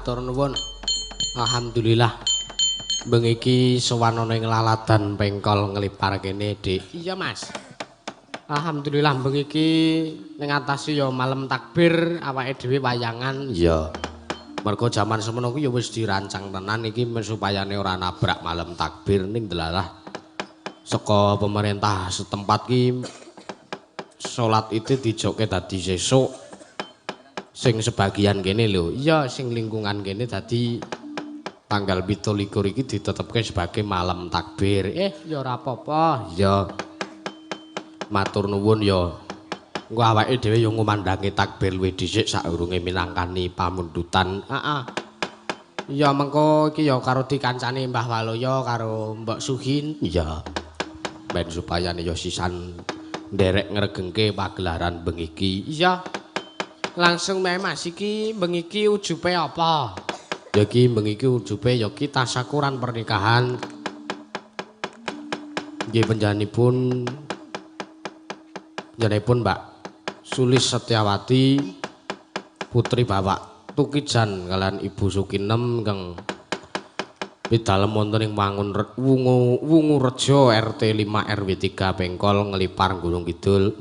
Matur nuwun. Alhamdulillah. Bengi iki sowan ana ing laladan Pengkol Nglipar kene, Dik. Iya, Mas. Alhamdulillah bengi iki ning atase ya malam takbir awake dhewe wayangan. Iya. Mergo jaman semono kuwi ya wis dirancang tenan iki supayane ora nabrak malam takbir ning delalah saka pemerintah setempat ki salat itu dijokke dadi sesuk sing sebagian kene lho. Iya, sing lingkungan kene dadi tanggal 27 iki ditetepke sebagai malam takbir. Ya ora apa-apa. Ya. Matur nuwun ya. Engko awake dhewe ya ngumandangi takbir luwih dhisik sadurunge minangkani pamundutan. Heeh. Ya mengko iki ya karo dikancani Mbah Waloyo karo Mbok Suhin. Iya. Ben supayane ya sisan nderek ngregengke pagelaran bengi iki. Iya. Langsung meh Mas, iki bengi iki ujube apa? Ya iki bengi iki ujube ya ki tasakuran pernikahan. Nggih panjenenganipun Mbak Sulis Setiawati putri Bapak Tukijan kalian Ibu Sukinem ingkang pidalem wonten ing Wangun Wungurejo RT 5 RW 3 Pengkol Nglipar Gunung Kidul.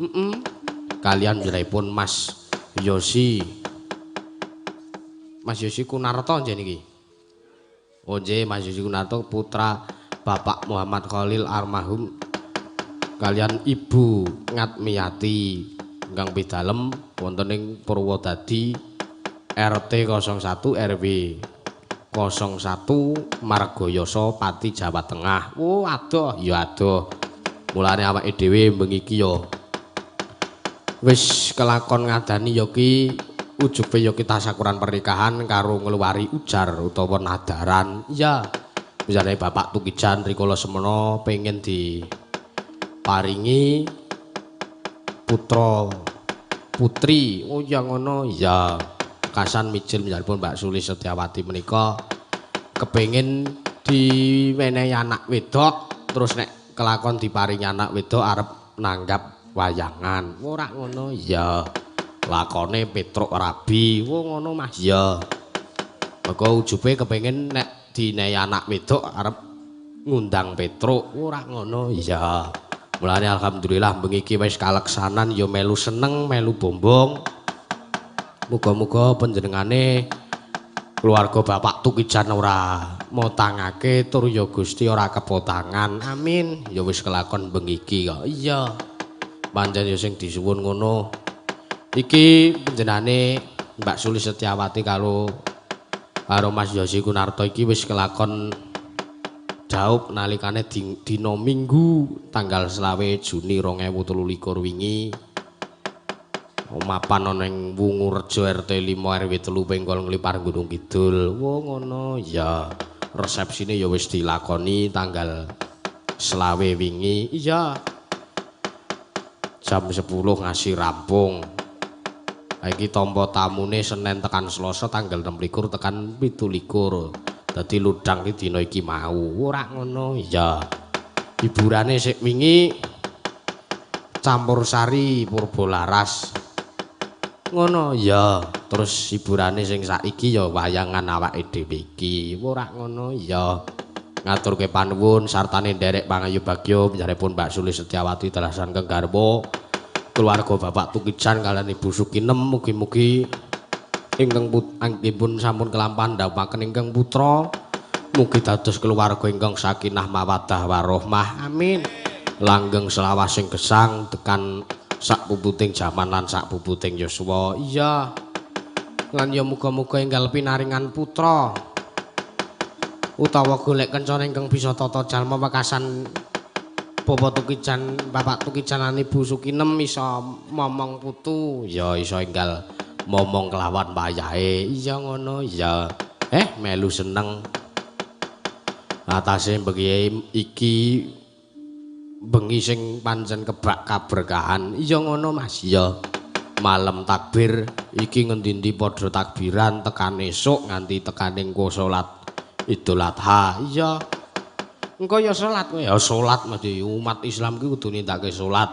Kalian panjenenganipun Mas Yosi. Mas Yosi Kunarto nggih niki. Oh nggih, Mas Yosi Kunarto putra Bapak Muhammad Khalil almarhum kalian Ibu Ngatmiyati ingkang pidalem wonten ing Purwodadi RT 01 RW 01 Margoyoso Pati Jawa Tengah. Oh adoh, ya adoh. Mulane awake dhewe bengi iki ya wis kelakon ngadani ya ki ujube ya ki tasakuran pernikahan karo ngluwari ujar utawa nadaran. Iya. Misale Bapak Tukijan rikala semana pengen diparingi putra putri. Oh ya ngono. Ya. Kasan mijil misalipun Mbak Sulis Setiawati menika kepengin diwenehi anak wedok, terus nek kelakon diparingi anak wedok arep nanggap wayangan. Ora ngono. Ya. Lakone Petruk Rabi. Oh ngono Mas. Ya. Maka ujube kepengin nek dinehi anak wedok arep ngundang Petruk. Ora ngono. Ya. Mulane alhamdulillah bengi iki wis kaleksanan ya melu seneng, melu bombong. Muga-muga panjenengane keluarga Bapak Tukijan ora motangake tur ya Gusti ora kepotangan. Amin. Ya wis kelakon bengi iki kok. Iya. Pancen ya sing disuwun ngono. Iki panjenengane Mbak Sulis Setiawati karo Mas Yosi Kunarto iki wis kelakon daup nalikane dina Minggu tanggal 20 Juni 2023 wingi. Mapan ana ing Wungurejo RT 5 RW 3 Pengkol Nglipar Gunung Kidul. Wo ngono. Ya, resepsine ya wis dilakoni tanggal 20 wingi. Iya. Jam 10 ngasih rampung. Iki tampa tamune Senin tekan Selasa tanggal 26 tekan 27. Dadi ludang iki dina iki mau. Ora ngono. Iya. Hiburane sik wingi campur sari Purbolaras. Ngono ya. Terus hiburane sing saiki ya wayangan awake dhewe iki. Ora ngono. Ya. Ngaturke panuwun sartane nderek pangayu bagya panjenenganipun Mbak Sulis Setiawati dalasan kang garwa keluarga Bapak Tukijan kalian Ibu Sukinem mugi-mugi ingkang pun sampun kelampahan ndhawuhaken ingkang putra mugi dados keluarga ingkang sakinah mawaddah warahmah. Amin. Langgeng selawasing gesang tekan sak puputing jaman lan sak puputing yuswa. Iya. Lan ya muga-muga enggal pinaringan putra utawa golek kencana ingkang bisa tata jalma wekasan Bapak Tukijan, Bapak Tukijan lan Ibu Sukinem iso momong putu. Ya iso enggal momong kelawan payahe. Iya ngono. Ya. Melu seneng. Atase bengi iki bengi sing pancen kebak kaberkahan. Iya ngono Mas. Ya. Malam takbir iki ngendi-endi padha takbiran tekan esuk nganti tekane engko salat Idul Adha. Iya. Engko ya salat kowe. Ya salat mesti umat Islam ki kudu nindakake salat.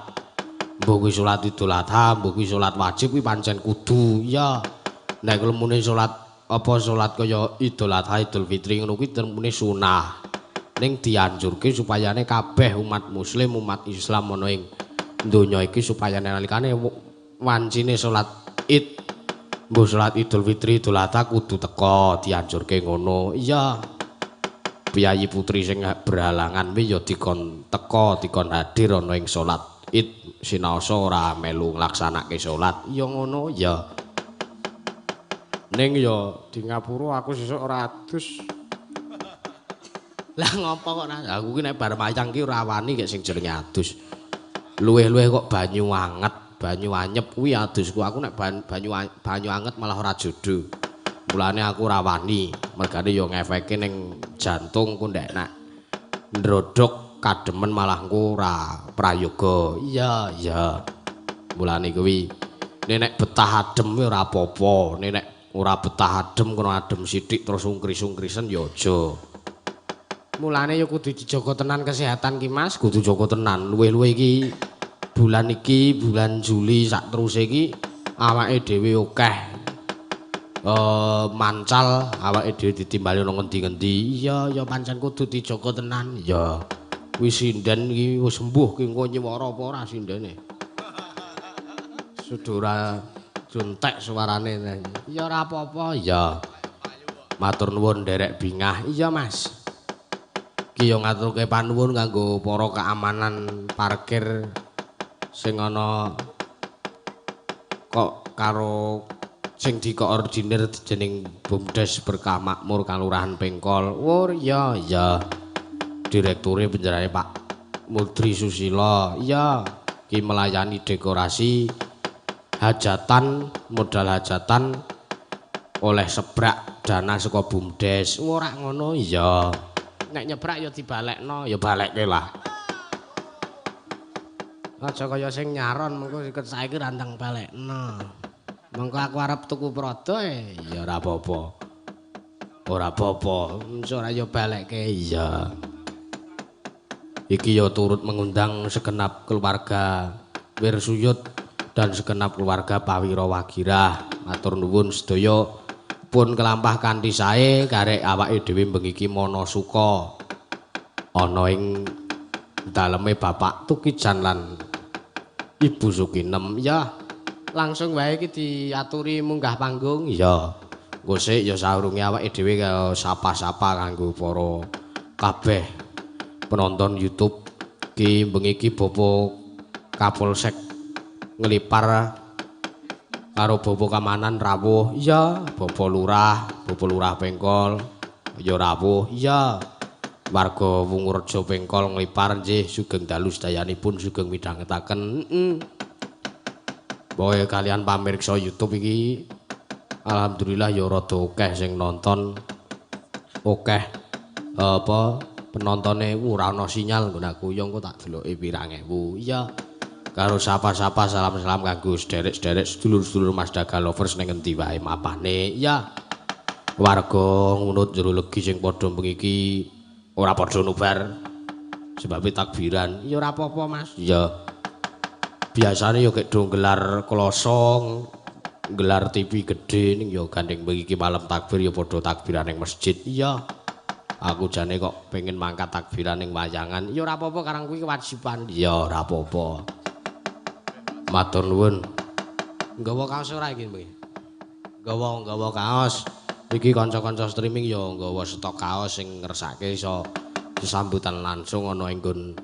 Mbok kuwi salat Idul Adha, mbok kuwi salat wajib kuwi pancen kudu. Iya. Nek lemune salat apa salat kaya Idul Adha, Idul Fitri ngono kuwi temune sunah. Ning dianjurke supayane kabeh umat muslim, umat Islam ana ing donya iki supayane nalikane wancine salat Id, mbuh salat Idul Fitri, Idul Adha kudu teka, dianjurke ngono. Iya. Piyayi putri sing berhalangan kuwi ya dikon teka, dikon hadir ana ing salat Id, sinaosa ora melu nglaksanake salat. Ya ngono ya. Ning ya di ngapura aku sesuk ora adus. Lah ngopo kok aku ki nek bar mayang ki ora wani kek sing jenenge adus. Luwih-luwih kok banyu anget, banyu anyep kuwi adusku. Aku nek banyu anget malah ora jodoh. Mulane aku ora wani, mergane ya ngefeke ning jantung ku ndek nek ndrodhok kademen malah engko ora prayoga. Iya, iya. Mulane kuwi nek betah adem kuwi ora apa-apa, nek ora betah adem kono adem sithik terus ungkris-ungkrisen ya aja. Mulane ya kudu dijaga tenan kesehatan ki Mas, kudu jaga tenan. Luwih-luwih iki bulan iki, bulan Juli sak teruse iki awake dhewe akeh mancal, awake dhewe ditimbali nang ngendi-ngendi. Iya, ya pancen kudu dijaga tenan. Ya. Kuwi sinden iki wis sembuh ki engko nyuwara apa ora sindene. Sudah ora juntek suarane. Ya ora apa-apa. Ya. Matur nuwun nderek bingah. Iya, Mas. Ki yo ngaturke panuwun kanggo para keamanan parkir sing ana kok karo sing dikoordinir dening BUMDes Berkah Makmur Kalurahan Pengkol. Oh iya, iya. Direkture penjarane Pak Mudri Susilo. Iya, ki melayani dekorasi hajatan, modal hajatan oleh sebrak dana saka BUMDes. Ora ngono iya. Nek nyebrak ya dibalekno, ya balekke lah. Aja kaya sing nyaron mengko siket saiki randang balekno. Mengko aku arep tuku produk ya ora apa-apa. Ora apa-apa, ora ya balekke iya. Iki ya turut mengundang segenap keluarga Wirsuyut dan segenap keluarga Pawiro Wagirah. Matur nuwun sedaya pun kelampah kanthi sae karek awake dhewe bengi iki mana suka ana ing daleme Bapak Tukijan lan Ibu Sukinem. Ya, langsung wae iki diaturi munggah panggung. Ya. Engko sik ya saurunge awake dhewe sapa-sapa kanggo para kabeh penonton YouTube ki bengi iki Bapak Kapolsek Nglipar karo Bapak Kamanan rawuh. Iya, Bapak Lurah Pengkol ya rawuh. Iya. Warga Wungurejo Pengkol Nglipar nggih sugeng dalu sedayanipun sugeng midhangetaken. Heeh. Pokoke kalian pamirsa YouTube iki alhamdulillah ya rada akeh sing nonton. Akeh apa penontone ora ana sinyal nggon aku ya engko tak deloke pirang ewu. Iya. Karo sapa-sapa salam-salam kanggo sederek-sederek sedulur-sedulur Mas Daga Lovers ning endi wae mapane. Iya. Warga Ngunut Jero Legi sing padha bengi iki ora padha nobar sebabe takbiran. Ya ora apa-apa, Mas. Iya. Biasane ya kek do nggelar klosong, nggelar TV gedhe ning ya gandeng bengi iki malam takbir ya padha takbiran ning masjid. Iya. Aku jane kok pengen mangkat takbiran ning wayangan. Ya ora apa-apa karang kuwi kewajiban. Ya ora apa-apa. Matur nuwun. Nggawa kaos ora iki bengi? Nggawa kaos. Iki kanca-kanca streaming ya nggawa stok kaos sing ngersake iso sesambutan langsung ana ing nggon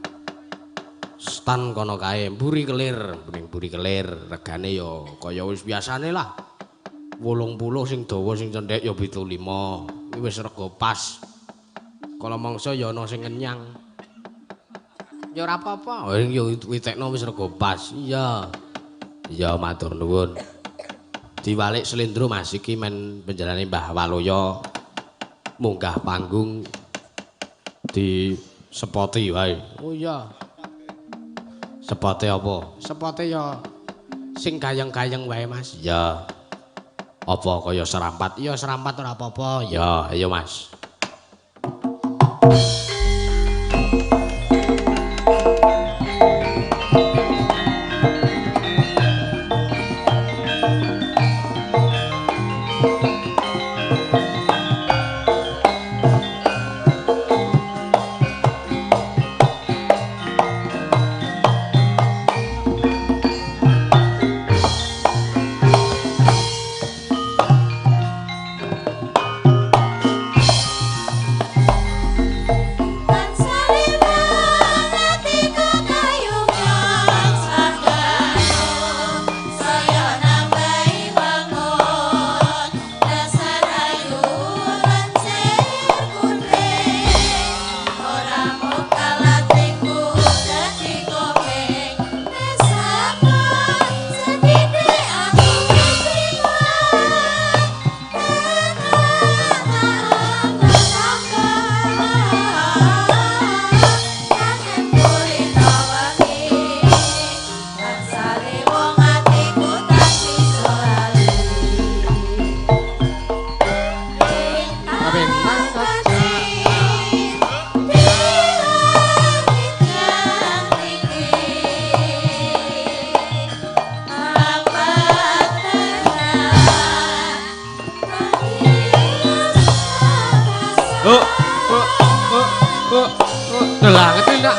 stan kono kae. Mburi kelir, ning mburi kelir regane ya kaya wis biasane lah. 80 sing dawa sing cendhek ya 75. Iki wis rega pas. Kala mangsa ya ana sing ngenyang. Ya ora apa-apa, ya witekno wis rega pas. Iya. Iya matur nuwun. Diwalik slendro Mas iki men penjalane Mbah Waloyo munggah panggung di sepoti wae. Oh iya. Sepote apa? Sepote ya sing gayeng-gayeng wae Mas. Iya. Apa kaya serampat? Iya serampat ora apa-apa. Ya, ayo Mas. Lah ngerti ndak?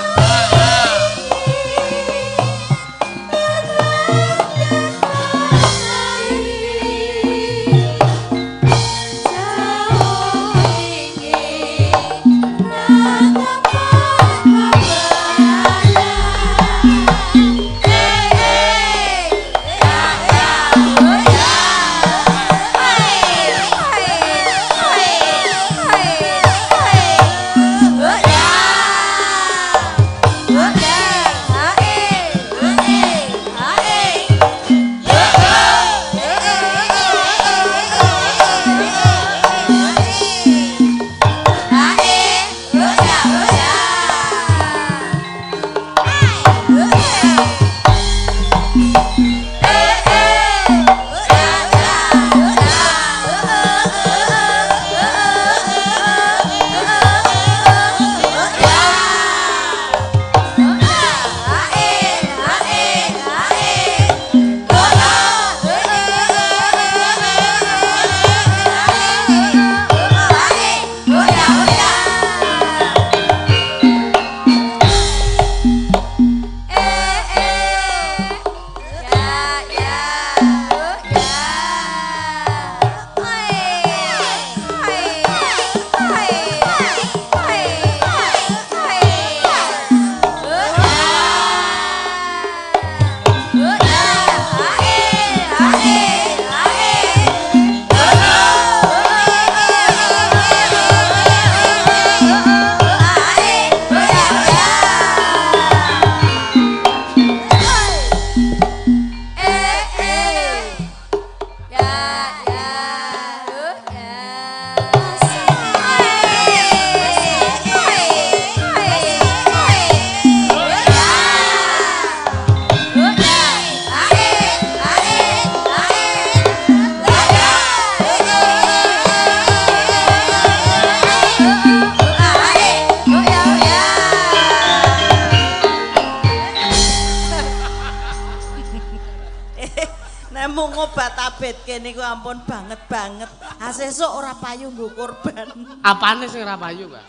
Niku ampun banget-banget. Ah sesuk ora payu nggo korban. Apane sing ora payu, Mbah?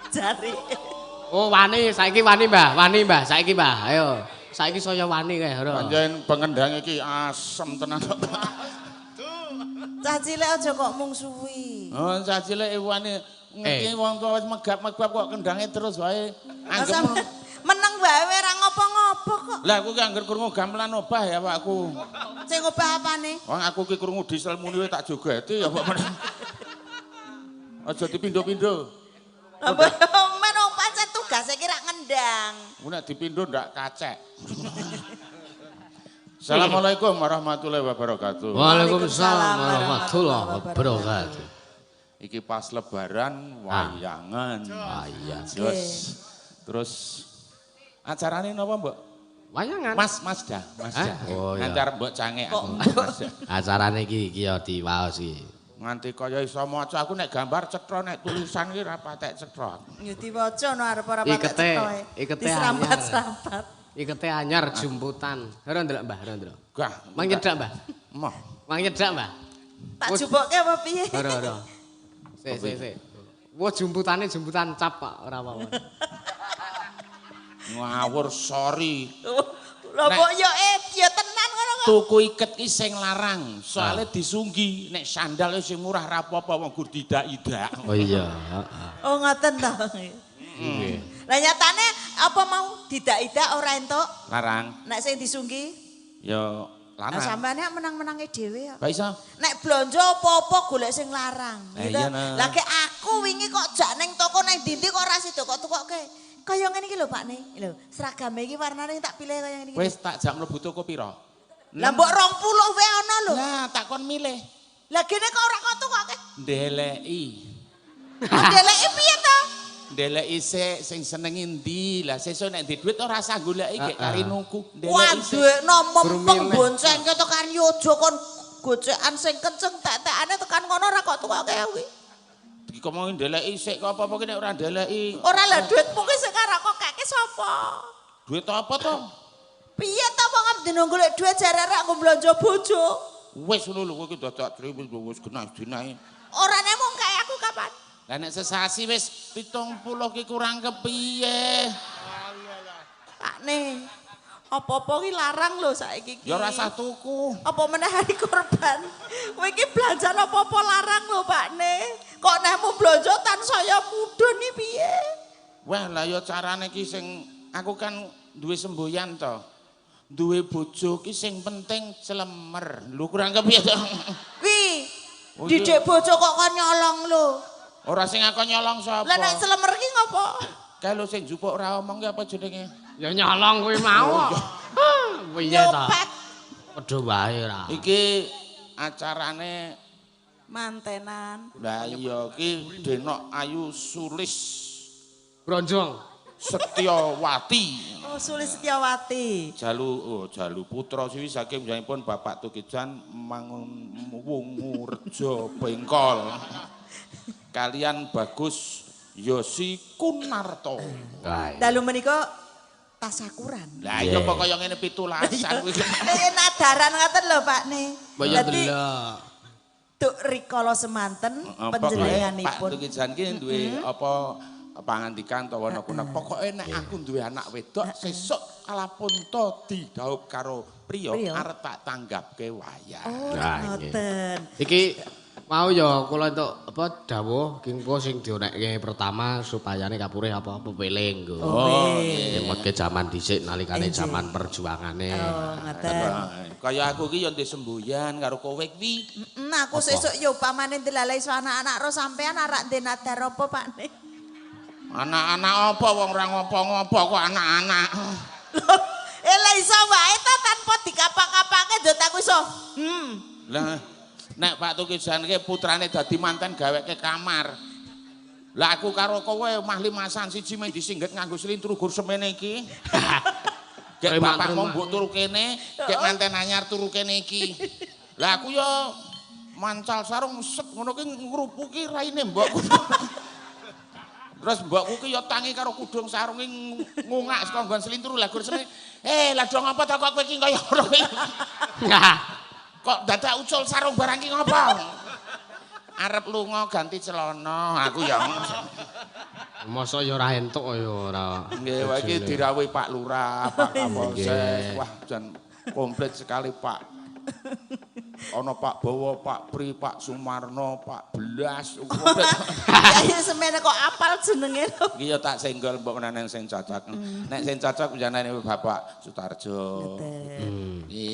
Jari. Oh, wani, saiki wani, Mbah. Wani, Mbah, saiki, Mbah. Ayo. Saiki saya wani kae, ora. Pancen pengendang iki asem tenan kok. Cah cilik aja kok mungsuhi. Oh, cah cilik wani ngerti wong tuwa wis megap-megap kok kendange terus wae. Anggep meneng wae ora ngopo-ngopo kok. Lah aku ki angger krungu gamelan obah ya awakku. Sing obah apane? Wong aku ki krungu diesel muni wae tak jogeti ya kok meneng. Aja dipindho-pindho. Lah men wong pancen tugase ki rak ngendang. Ku nek dipindho ndak kacek. Assalamualaikum warahmatullahi wabarakatuh. Waalaikumsalam warahmatullahi wabarakatuh. Iki pas lebaran wayangan. Wayang. Terus acarane napa, Mbok? Wayangan. Mas, Mas dah, Mas dah. Oh, iya. Nganti arep mbok cangek aku. Mas dah. Acarane iki iki ya diwaos iki. Nganti kaya iso maca aku nek gambar cetha nek tulisan iki ora patek cetha. Ya diwaca no arep ora patek cetha. Ikete diserampat-serampat. Ikete anyar jumputan. Ora ndelok Mbah, ora ndelok. Gah. Mang nyedak, Mbah. Emoh. Mang nyedak, Mbah. Tak jupukke apa piye? Ora, ora. Sik, sik, sik. Wah, jumputane jumputan cap, Pak, ora apa-apa. Ngawur sorry. Lho mbok yo ya tenan ngono kok. Tuku iket ki sing larang, soalnya disunggi. Nek sandal sing murah ra apa-apa wong gur didak-idak. Oh iya, heeh. Oh ngoten to. Nggih. Lah nyatane apa mau didak-idak ora entuk? Larang. Nek sing disunggi? Ya larang. Lah sampeyan menang-menange dhewe kok. Kok iso? Nek blonjo apa-apa golek sing larang. Gitu. Lah ke aku wingi kok jak ning toko ning ndi-ndi kok ora sida kok tukokke. Kaya ngene iki lho Pak Ne. Lho, seragame iki warnane tak pilih kaya ngene iki. Wis tak jak mlebu toko pira? Lah mbok 20 wae ana lho. Lah tak kon milih. Lah gene kok ora kok tukokke? Ndeleki. Ndeleki piye to? Ndeleki sik sing seneng endi. Lah sesuk nek ndek dhuwit ora usah goleki gek kari nuku. Ndeleki sik. Waduh, mempeng boncengke tekan Yojo kon gocekan sing kenceng tek-tekane tekan kono ora kok tukokke kuwi. Iki kok mau ndeleki sik kok apa-apa ki nek ora ndeleki. Ora lah dhuwitmu ki sing ora kok keke sapa? Dhuwit apa to? Piye to wong dino golek dhuwit jare rek nggo blonjo bojo. Wis ngono lho kowe iki dadak triwis wis genah dinae. Ora nek mung kae aku kapan? Lah nek sesasi wis 70 ki kurang kepiye? Pakne. Apa-apa ki larang lho saiki ki. Ya ora usah tuku. Apa meneh hari kurban? Kowe iki belanjan apa-apa larang lho, Pakne. Kok nehmu blonjo tansaya mudhun iki piye? Wah, lah ya carane ki sing aku kan duwe semboyan to. Duwe bojo ki sing penting celemer. Lho kurang kepiye to? Kuwi Oh, iya. didik bojo kok kon nyolong lho. Ora sing aku nyolong sapa? Lah nek celemer ki ngopo? Kae lho sing njupuk ora omong ki apa jenenge? Ya nyolong kuwi mau. Piye ta? Nyopet Padha wae ora. Iki acarane mantenan. lah iya ki Denok Ayu Sulis Bronjong. Setiawati. Oh, Sulis Setiawati. Jalu oh, Jalu putra siwi saking panjenenganipun Bapak Tukijan Mangun Wungurejo Bengkol. Kalian Bagus Yosi Kunarto. Wah. Dalu menika tasakuran. Lah iya kok kaya ngene 17-an kuwi. Nadaran ngoten lho, Pakne. Mbok ya Dadi delok. tuk rikala semanten Pak panjenenganipun. Tukijan ki duwe apa pangandikan utawa ana kuna. Pokoke nek aku duwe anak wedok sesuk kalapunta didhaup karo priya arep tak tanggapke wayah. Oh, Lah, nggih. ngoten. Iki mau ya kula entuk apa dawuh ki engko sing dionekke pertama supayane kapurih apa pepeling nggo. Oh, Emotke jaman dhisik nalikane jaman perjuangane. Oh, ngoten. Kaya aku ki ya ndek semboyan karo kowe kuwi. Aku sesuk ya upamane ndelalai iso anak-anak ro sampean arak ndek nadar apa, Pakne? Anak-anak apa wong ora ngopo-ngopo kok anak-anak. Lho, lah iso wae ta tanpa dikapak-kapake ndot aku iso. Lah nek Pak Tukijan ki putrane dadi manten gaweke kamar. Lah aku karo kowe omah limasan siji men disingget nganggo slintru gur semene iki. Gek bapakmu mbok turu kene, gek manten anyar turu kene iki. Lah aku ya mancal sarung set ngono ki ngrupuki raine mbokku. Terus mbokku ki ya tangi karo kudung sarung ki ngungak saka nggon slintru lah gur semene. Lah do ngapa ta kok kowe iki kaya ngono kuwi? Kok dadak ucul sarung barang ki ngapa? Arep lunga ganti celana aku ya. Mosok ya ora entuk ya ora. Nggih, wae iki dirawuhi Pak Lurah, Pak Kapolsek. Wah, jan komplit sekali Pak. Ana Pak Bowo, Pak Pri, Pak Sumarno, Pak Belas, komplit. Ya semene kok apal jenenge lho. Iki ya tak senggol mbok menane sing cocok. Nek sing cocok janane Bapak Sutarjo. Iki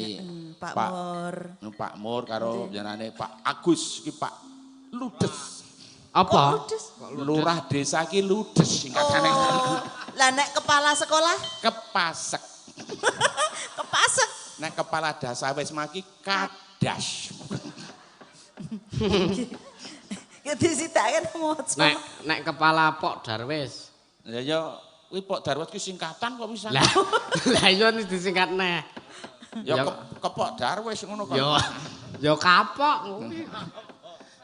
Pak Mur. Pak Mur karo jenenge Pak Agus iki Pak Ludes. Apa? Ludes? Lurah desa ki ludes singkatane. Oh, lah nek kepala sekolah Kepasek. kepasek. Nek kepala dasa wis maki kadas. Ya disitake maca. Nek nek kepala Pok Darwis. Ya ya kuwi Pok Darwis ki singkatan kok bisa. Lah lah iya disingkat neh. Ya kepok Darwis ngono kok. Ya ya kapok kuwi.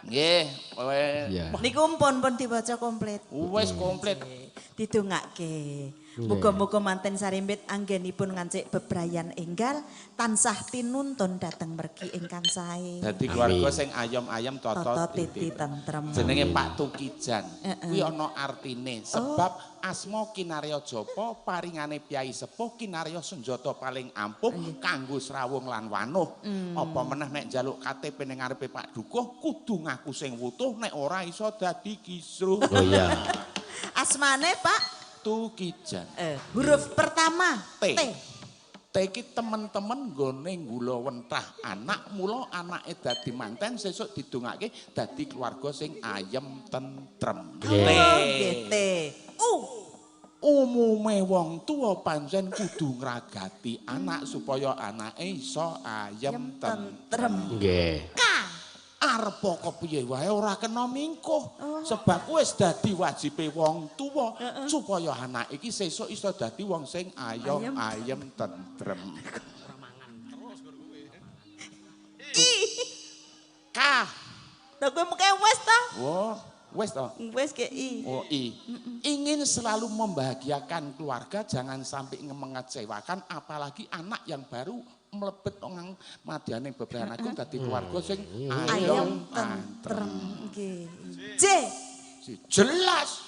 Nggih, kowe Niku pun diwaca komplit. wis komplit. Didongake. Muga-muga manten sarimbit anggenipun ngancik bebrayan enggal tansah tinuntun dhateng mergi ingkang sae. Dadi keluarga sing ayom-ayem Tata titi tentrem. Jenenge Pak Tukijan. Kuwi ana artine sebab asma kinarya japa paringane piyai sepuh kinarya senjata paling ampuh kanggo srawung lan wanuh. Apa meneh nek njaluk KTP ning ngarepe Pak Dukuh kudu ngaku sing wutuh nek ora iso dadi kisruh. Oh iya. Asmane Pak Tukijan. Huruf pertama T. T iki temen-temen nggone nggula wentah anak mula anake dadi manten sesuk didongake dadi keluarga sing ayem tentrem. T. T. U. Umume wong tuwa pancen kudu ngragati anak supaya anake iso ayem tentrem. Nggih. K. Arepa kepiye wae ora kena mingkuh. Sebab wis dadi wajibe wong tuwa supaya anak iki sesuk iso dadi wong sing ayom ayem tentrem. I. K. Lah kowe meke wis ta? Wah, wis to. Wis ke I. Oh, I. Ingin selalu membahagiakan keluarga, jangan sampai mengecewakan apalagi anak yang baru mlebet nang madyane bebrayan agung dadi keluarga sing Ayem ayem tentrem. tentrem. Nggih. J. siji. Jelas.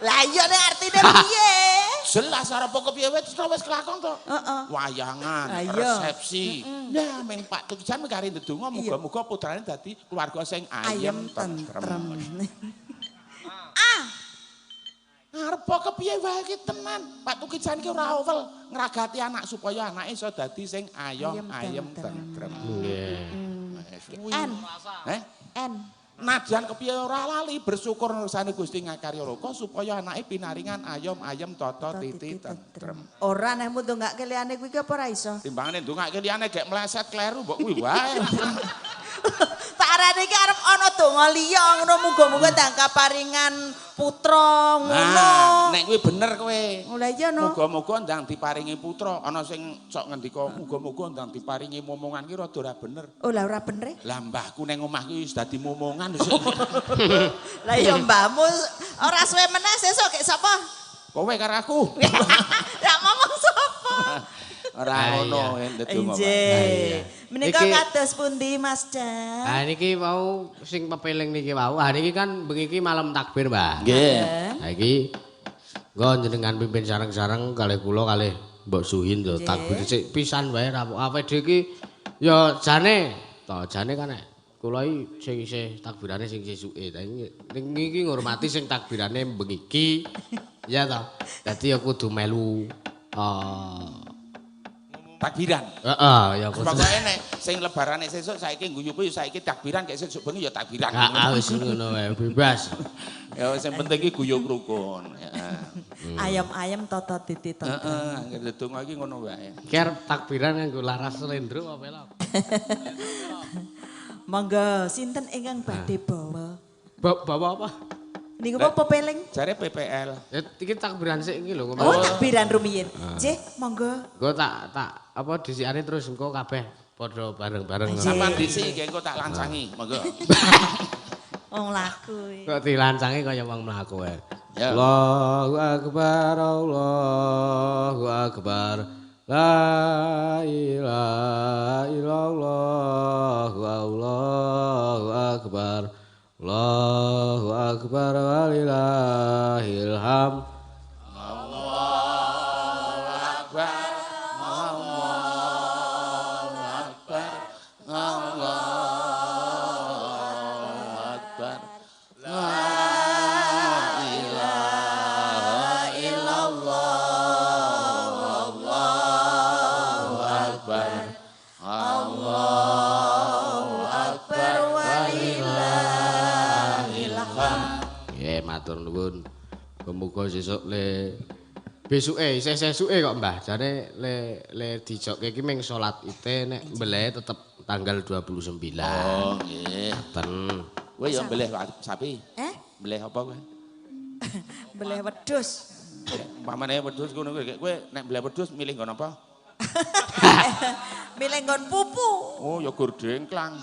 Lah iya nek artine piye? Jelas arep kepiye wis wis kelakon to. Heeh. Wayangan, resepsi. Nah, ming Pak Tukijan kari ndedonga muga-muga putrane dadi keluarga sing ayem tentrem. Ah. Arep kepiye wae iki tenan. Pak Tukijan ki ora owel ngragati anak supaya anake iso dadi sing ayom ayem tentrem. Nggih. N. Heh? N. Nadyan kepiye ora lali bersyukur nursane Gusti ngakarya loka supaya anake pinaringan ayom ayem tata titi tentrem. Ora nek ndongake liyane kuwi apa ora iso? Timbangane ndongake liyane gek meleset kleru mbok kuwi wae. Tak arane iki arep ana donga liya ngono muga-muga ndang kaparingan putra ngono. Nah, nek kuwi bener kowe. Lah iya no. Muga-muga ndang diparingi putra. Ana sing sok ngendika muga-muga ndang diparingi momongan ki rada ora bener. Oh lah ora bener. Lah mbahku nang omah ki wis dadi momongan. Lah iya mbahmu ora suwe meneh sesuk gek sapa? Kowe karo aku. Lah ngomong sapa? Ora ngono ndedonga. Nggih. Menika kados pundi Mas Jan? Ha niki wau sing pepeling niki wau. Ha niki kan bengi iki malam takbir, Mbah. Nggih. Ha iki nggo jenengan pimpin sareng-sareng kalih kula kalih Mbok Suhin lho takbir sik pisan wae ra awake dhewe iki ya jane to jane kan kula iki sing isih takbirane sing sesuke. Ning iki ngurmati sing takbirane bengi iki. Ya to. Dadi ya kudu melu takbiran. Heeh, ya kudu. Pokoke nek sing lebarane sesuk saiki ngguyup ya saiki takbiran kek sesuk bengi ya takbiran. Heeh, wis ngono wae bebas. Ya sing penting iki guyub rukun. Heeh. Ayam-ayam tata titi tata. Heeh, anggere ndedonga iki ngono wae. Ki arep takbiran nganggo laras slendro apa pelok. Monggo sinten ingkang badhe bawa? Bawa apa? Niku apa pepeling? Jare PPL. Ya iki takbiran sik iki lho. Oh, takbiran rumiyin. Nggih, monggo. Engko tak apa dhisikane terus engko kabeh padha bareng-bareng. Sampeyan dhisik iki engko tak lancangi, monggo. Wong laku. Kok dilancangi kaya wong mlaku wae. Allahu akbar, Allahu akbar. La ilaha illallah, Allahu akbar. Allahu akbar walillahil hamd. Allahu akbar, Allahu akbar, Allahu akbar. La ilaha illallah, Allahu akbar, Allahu akbar walillahil hamd. Nggih, matur nuwun. Muga sesuk le besuke isih sesuke kok Mbah. Jane le dijokke iki ming salat ite nek mbeleh tetep tanggal 29. Oh, nggih. Ngaten. Kowe ya mbeleh sapi? Eh? Mbeleh apa kowe? Mbeleh wedhus. Umpamane wedhus ngono kowe kowe nek mbeleh wedhus milih nggon apa? Milih nggon pupu. Oh, ya gur dengklang.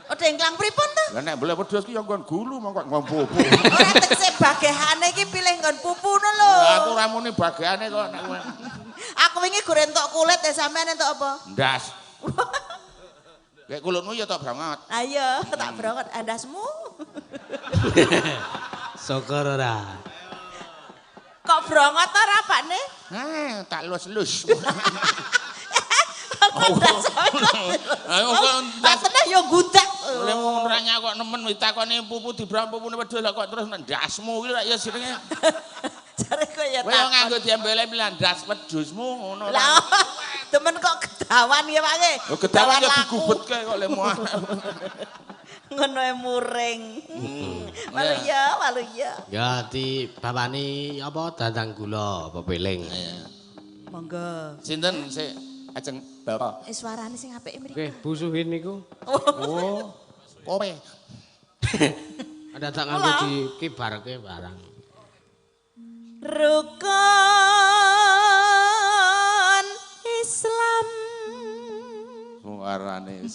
Oh, dengklang pripun to? Lah nek mbeleh wedhus ki ya nggon gulu mongko nggon pupu. Ora tegese bagehane iki pilih nggon pupu ngono lho. Lah aku ora muni bagehane kok nek kowe. Aku wingi gur entuk kulit ya sampean entuk apa? Ndas. Kayak kulitmu ya tak brongot. Ayo, tak brongot andasmu. Syukur ora. Kok brongot ora, Pak Ne? Heh, tak lus-lus. Ayo kok teneh ya gudak. Lha wong ora kok nemen ditakoni pupu dibrang pupune wedhus lah kok terus ndasmu iki lak ya jenenge. Jare kok ya takon. Kowe nganggo diembele ndas wedhusmu ngono. Lah temen kok kedawan ya Pak nggih. Lho kedawan ya digubetke kok lemu. Ngono e muring. Malu ya, malu ya. Ya dibapani apa dandang gula apa peling. Monggo. Sinten sik ajeng bawa. Suarane sing apike mriki. Nggih, Bu Suhin niku. Oh. Kowe. Ada tak nganggo dikibarke barang. Rukun Islam. Suarane.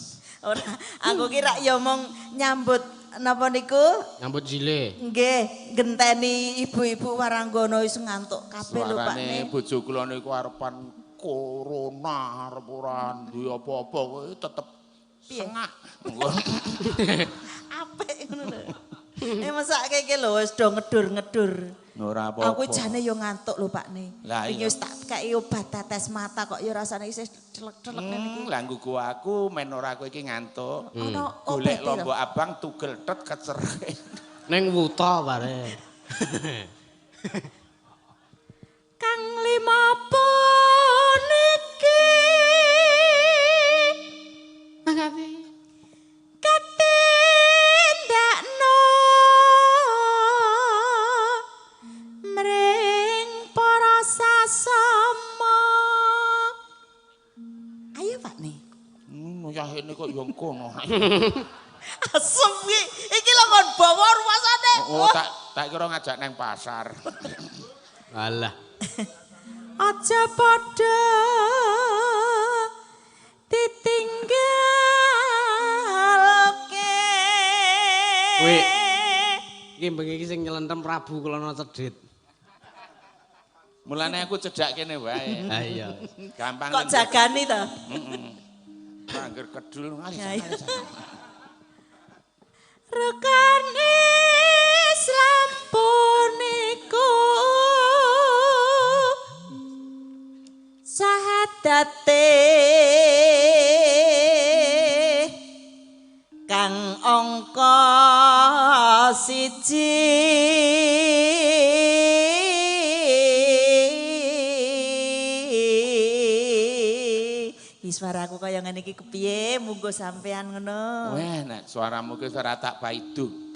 Ora, aku kira ya mong nyambut napa niku? Nyambut jile. Nggih, genteni ibu-ibu waranggono wis ngantuk kabeh lho Pak. Suarane bojo kula niku arepan corona arep ora duwe apa-apa kowe tetep sengah. Apik ngono lho. Mesake iki lho wis do ngedur-ngedur. Ora apa-apa. Aku jane yo ngantuk lho Pak Ne. Lah Wingi iya. wis tak kei obat tetes mata kok yo rasane isih celek-celek ngene iki. Lah nggugu aku men ora kowe iki ngantuk. Ono Golek obate lho. lombok abang tugel tet kecerek. Ning wuta bare. Kang lima puniki katindakno mring para sasama. Ayo Pak Ne. Yah ini kok yo kono. Asem iki. Iki lho kon bawa rumasane. Oh, tak kira ngajak nang pasar. Alah. Aja padha ditinggalke. Kuwi. Iki bengi iki sing nyelentem Prabu Kelana Cedhit. Mulane aku cedhak kene wae. Ha iya. Gampang. Kok jagani to? Heeh. Angger kedul ngalih. Ya, iya. Rukun Islam puniku sahadate kang angka siji. Suaraku kaya ngene iki kepiye munggo sampean ngono. Wah, nek suaramu ki ora tak paidu.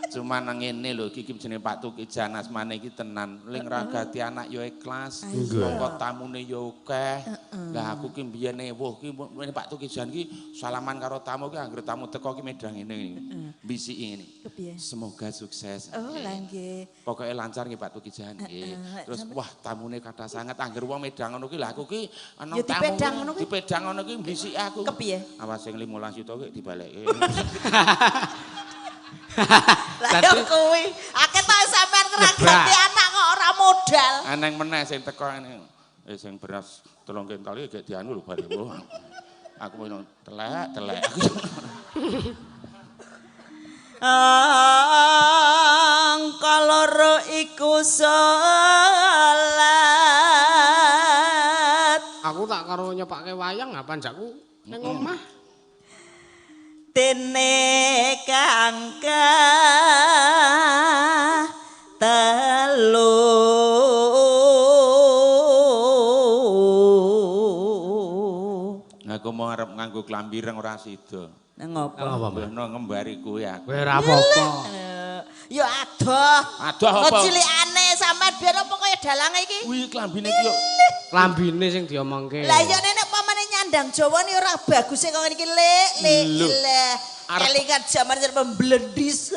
Cuma nang ngene lho iki jenenge Pak Tukijan asmane iki tenan. Ling ragati anak ya ikhlas, mongko tamune ya akeh. Lah aku ki mbiyen ewuh ki Pak Tukijan ki salaman karo tamu ki anggere tamu teko ki medang ngene. Bisiki ngene. Kepiye? Semoga sukses. Oh, lah nggih. Pokoke lancar nggih Pak Tukijan nggih. Terus wah tamune kathah sanget angger wong medang ngono ki lah aku ki ana tamu dipedang ngono ki bisiki aku. Kepiye? Awas sing 15 juta ki dibalekke. Lah yo kuwi, akeh ta sampean ngragati anak kok ora modal. Aneng meneh sing teko ngene. Sing beras 3 kintal iki gek dianu lho bare. Aku ngono telek, telek. Angka loro iku salat. Aku tak karo nyepake wayang apa njakku ning omah. Dene kang telu Aku mau arep nganggo klambi ireng ora sida. Nang ngopo? Mbahno ngembari kuwi aku. Kowe ora apa-apa. Ya adoh. Adoh apa? Cilikane sampean biar apa kaya dalange iki? Kuwi klambine iki yo. Klambine sing diomongke. Lah iya nek pamane nyandang Jawa ni ora baguse kok ngene iki lek lek. Kelingan jaman jar memblendis.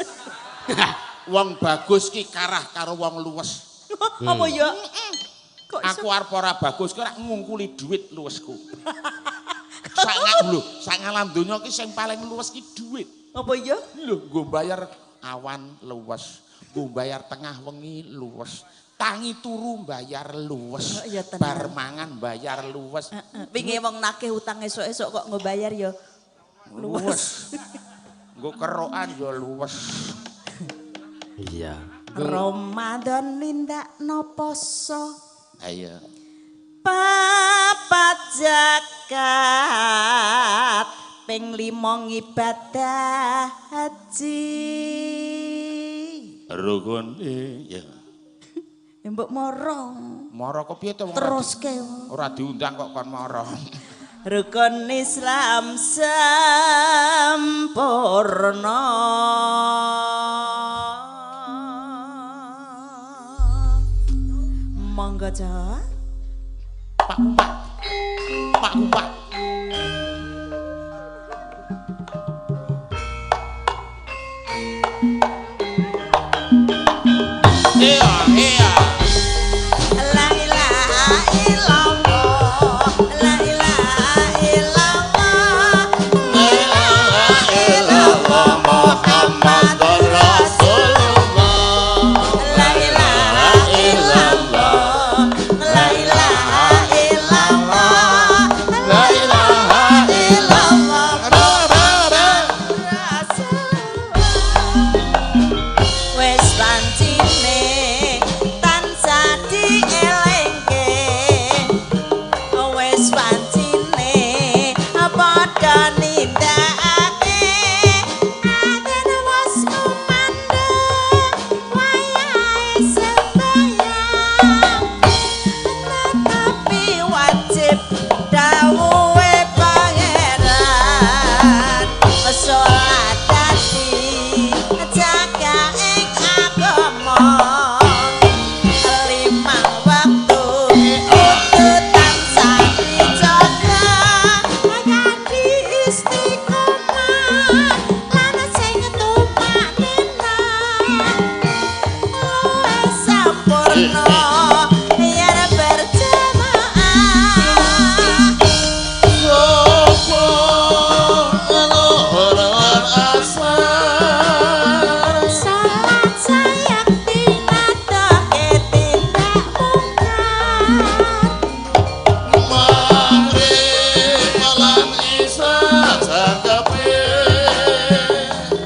Wong bagus ki karah karo wong luwes. Apa ya? Kok aku arep ora bagus ki ora ngungkuli dhuwit luwesku. Sak ngalam donya ki sing paling luwes ki dhuwit. Apa ya? Lho, nggo bayar awan luwes, nggo bayar tengah wengi luwes. Tangi turu bayar luwes, oh, iya, bar mangan bayar luwes. Wingi wong nagih utang esuk-esuk kok nggo bayar ya luwes. Nggo kerokan ya luwes. Iya. Ramadan nindakno poso. Ayo. Papat zakat, ping 5 ngibadah haji. Rukun iya. Mbok moro. Moro kepiye to wong terus ke ora diundang kok kon moro. Rukun Islam sempurna. Monggo Cak. Pak Kumpak. Pak Kumpak. Iya, iya. La ilaha illallah, la ilaha illallah, la ilaha illallah Muhammadur Rasulullah. La ilaha illallah, la ilaha illallah, la ilaha illallah Rasulullah. padha nindakake aten wis kumandhang wayahe sembahyang tetapi wajib dawuhe pangeran salat dadi jaga ing agama limang wektu kudu tansah dijaga kanthi istiqomah lan sing tumaknina luwih sampurna yen berjamaah. Salat sayakti natoke tindak mungkar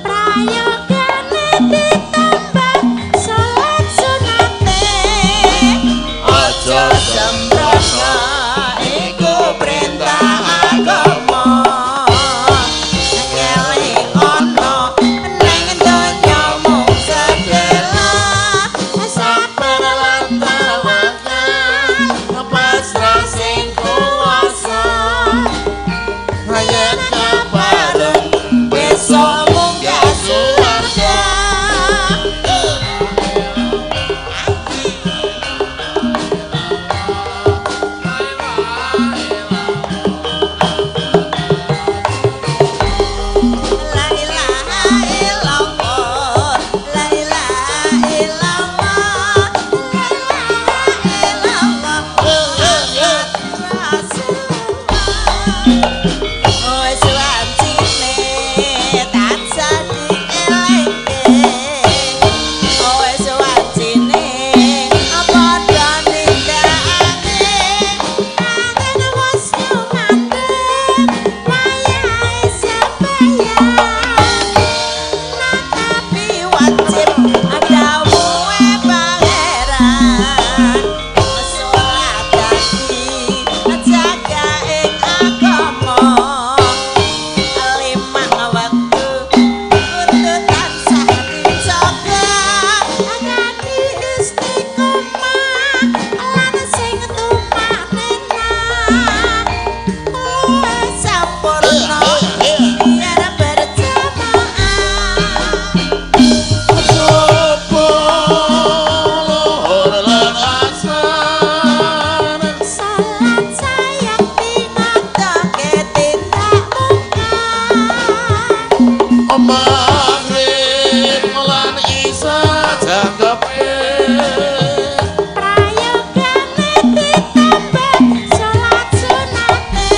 prayogane ditambah salat sunate aja sembrono iku perintah agama ngeling ana ning donya mung sedhela sabar lan tawakal pasrah sing kuwasa yen kapareng besok munggah suwarga. La ilaha illallah, la ilaha illallah, la ilaha illallah, Muhammad Rasulullah. Wis wancine tansah dielingke, wis wancine padha nindakake aten wis kumandheng wayahe sembahyang tetapi wajib dawuhe pangeran salat dadi jaga ing agama limang wektu kudu tansah dijaga kanthi istiqomah lan sing tumaknina luwih sampurna yen berjamaah. Salat sayakti natoke tindak mungkar prayogane ditambah salat sunate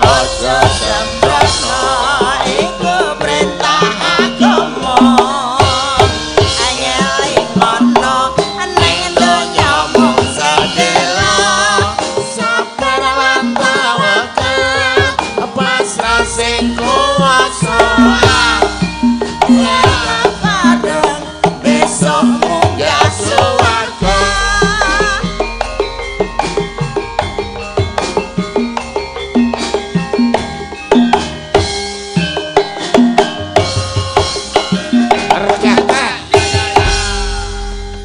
aja sembrono iku perintah agama ngeling ana ning donya mung sedhela sabar lan tawakal Pasrah sing kuwasa yen kapareng besok munggah suwarga.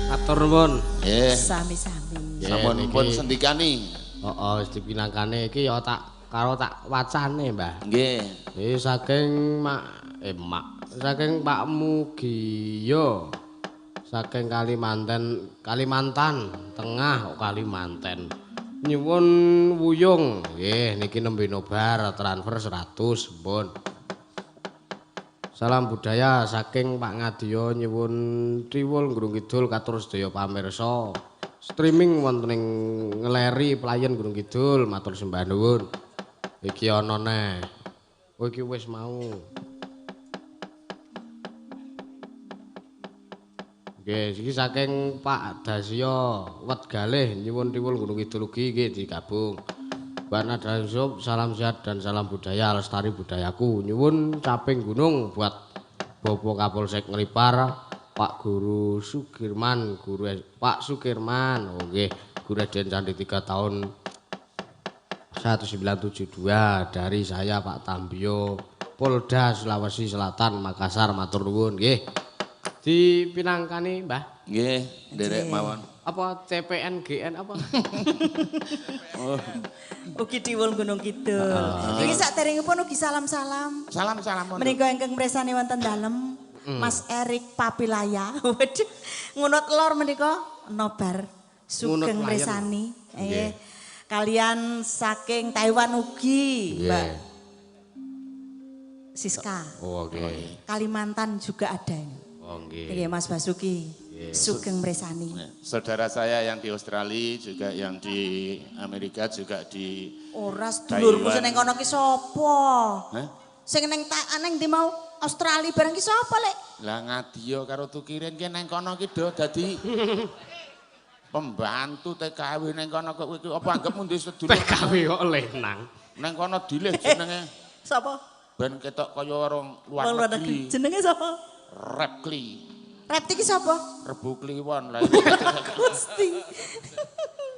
Matur nuwun. Nggih. Sami-sami. Sampun pun sendikani. Heeh, wis dipinangkane iki ya tak karo tak wacane, Mbah. Nggih. Iki saking mak mak saking Pak Mugiyo. Saking Kalimantan, Kalimantan Tengah kok Kalimantan. Nyuwun wuyung. Nggih, niki nembe nobar transfer 100, pun. Salam budaya saking Pak Ngadiyo nyuwun Triwul Gunung Kidul katur sedaya pamirsa. Streaming wonten ing Ngleri Playen Gunung Kidul matur sembah nuwun. Iki ana neh. Oh iki wis mau. Nggih, iki saking Pak Dasya Wetgalih nyuwun Triwul Gunung Kidul ugi nggih digabung. Mbak Nada Yusuf, salam sehat dan salam budaya lestari budayaku. Nyuwun caping gunung buat Bapak Kapolsek Nglipar, Pak Guru Sukirman, Guru Pak Sukirman. Oh nggih, guru SDN Candi 3 tahun 1972 dari saya Pak Tambio, Polda Sulawesi Selatan, Makassar, matur nuwun nggih. Dipinangkani, Mbah. Nggih, nderek mawon. Apa CPNGN apa? Oh. Ugi Diwul Gunung Kidul. Iki saderengipun ugi salam-salam. Salam-salam. Menika ingkang mresani wonten dalem Mas Erik Papilaya. Waduh, ngunut lor menika nobar sugeng mresani. Nggih. Kalian saking Taiwan ugi, Mbak Siska. Oh, nggih. Kalimantan juga ada ini. Oh, nggih. Nggih, Mas Basuki. Sugeng mresani. Saudara saya yang di Australia juga, yang di Amerika juga, di ora sedulurmu sing ning kono ki sapa? Hah? Sing ning nang ndi mau Australia bareng ki sapa, Lek? Lah Ngadiya karo Tukirin ki nang kono ki do dadi pembantu TKW nang kono kok kowe apa anggapmu ndek sedulur TKW kok lenang. Nang kono dilih jenenge. Sapa? Ben ketok kaya orang luar negeri. Jenenge sapa? Repkli. Repti ki sapa? Rebu Kliwon lah. Gusti.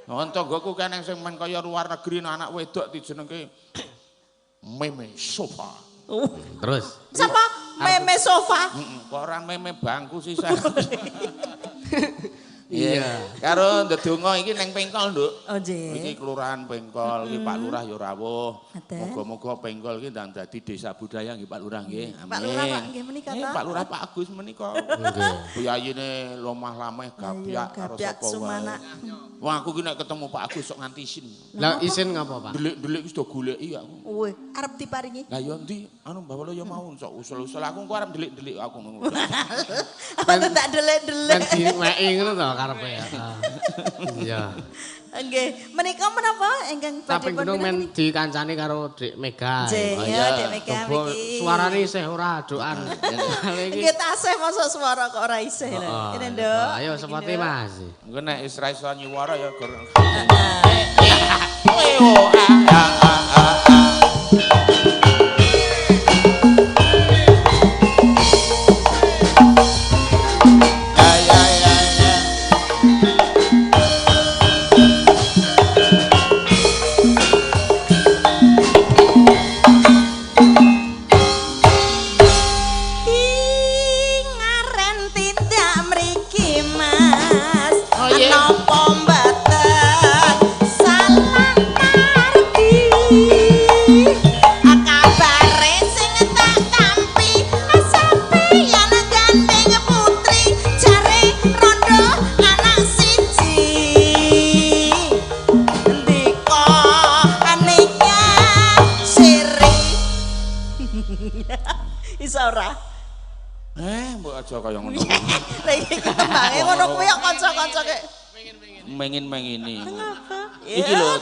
Nang tanggoku kan sing men kaya luar negeri anak wedok dijenengke Meme Sofa. Terus sapa? Meme Sofa. Heeh, kok ora meme bangku sih. Iya. Karo ndedonga iki nang Pengkol, Nduk. Oh nggih. Iki kelurahan Pengkol, iki Pak Lurah ya rawuh. Muga-muga Pengkol iki ndang dadi desa budaya nggih Pak Lurah nggih. Amin. Pak Lurah Pak nggih menika ta? Pak Lurah Pak Agus menika. Nggih. Piyayine lomah lameh gapyak karo sapa wae. Wah aku ki nek ketemu Pak Agus sok nganti isin. Lah isin ngapa, Pak? Delik-delik wis do goleki aku. Weh, arep diparingi. Lah ya endi? Anu Mbah Walo ya mau sok usul-usul aku engko arep delik-delik aku ngono. Apa tak delik-delik. Ben diweki ngono to karepe ya. Iya. Nggih, menika menapa ingkang badhe pun men dikancani karo Dik Mega. Iya, Dik Mega iki. Suarane isih ora adokan. Nggih tasih mosok suara kok ora isih lho. Kene, Nduk. Ayo sepati Mas. Engko nek wis ra iso nyiwara ya gor. Mengin-mengini. Iki lho,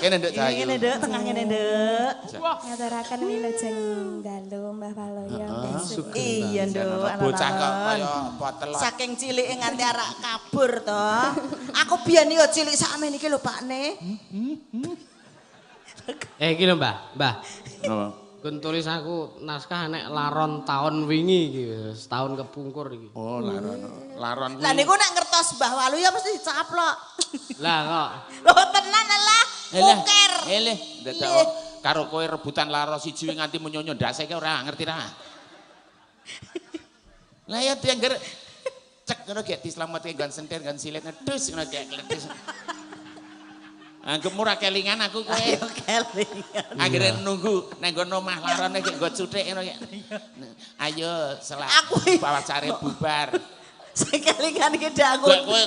kene Nduk Cahayu. Ngene Nduk, tengah ngene Nduk. Ngaturaken wilujeng dalu Mbah Waluyo. Iya Nduk, bocah kok kaya potelot. Saking cilike nganti arak kabur to. Aku biyen yo cilik sakmene iki lho Pakne. Iki lho Mbah, Mbah. Napa? Kun tulis aku naskah nek laron tahun wingi iki, setahun kepungkur iki. Oh, laron. Laron kuwi. Lah niku nek ngertos Mbah Waluyo mesti dicaplok. Lah kok. Lho tenan lah, muker. Eleh, dadak karo kowe rebutan laro siji nganti menyonyo ndase ki ora ngerti ra. Lah ya diangger cek ngono gek dislametke nggon sentir nggon silit ngedus ngono gek kledes. Anggep murah kelingan aku kowe. Ayo kelingan. Akhire nunggu nang nggon omah larone gek nggo cuthik ngono gek. Ayo selak pawacare bubar. Sing kelingan iki ndak aku. Kowe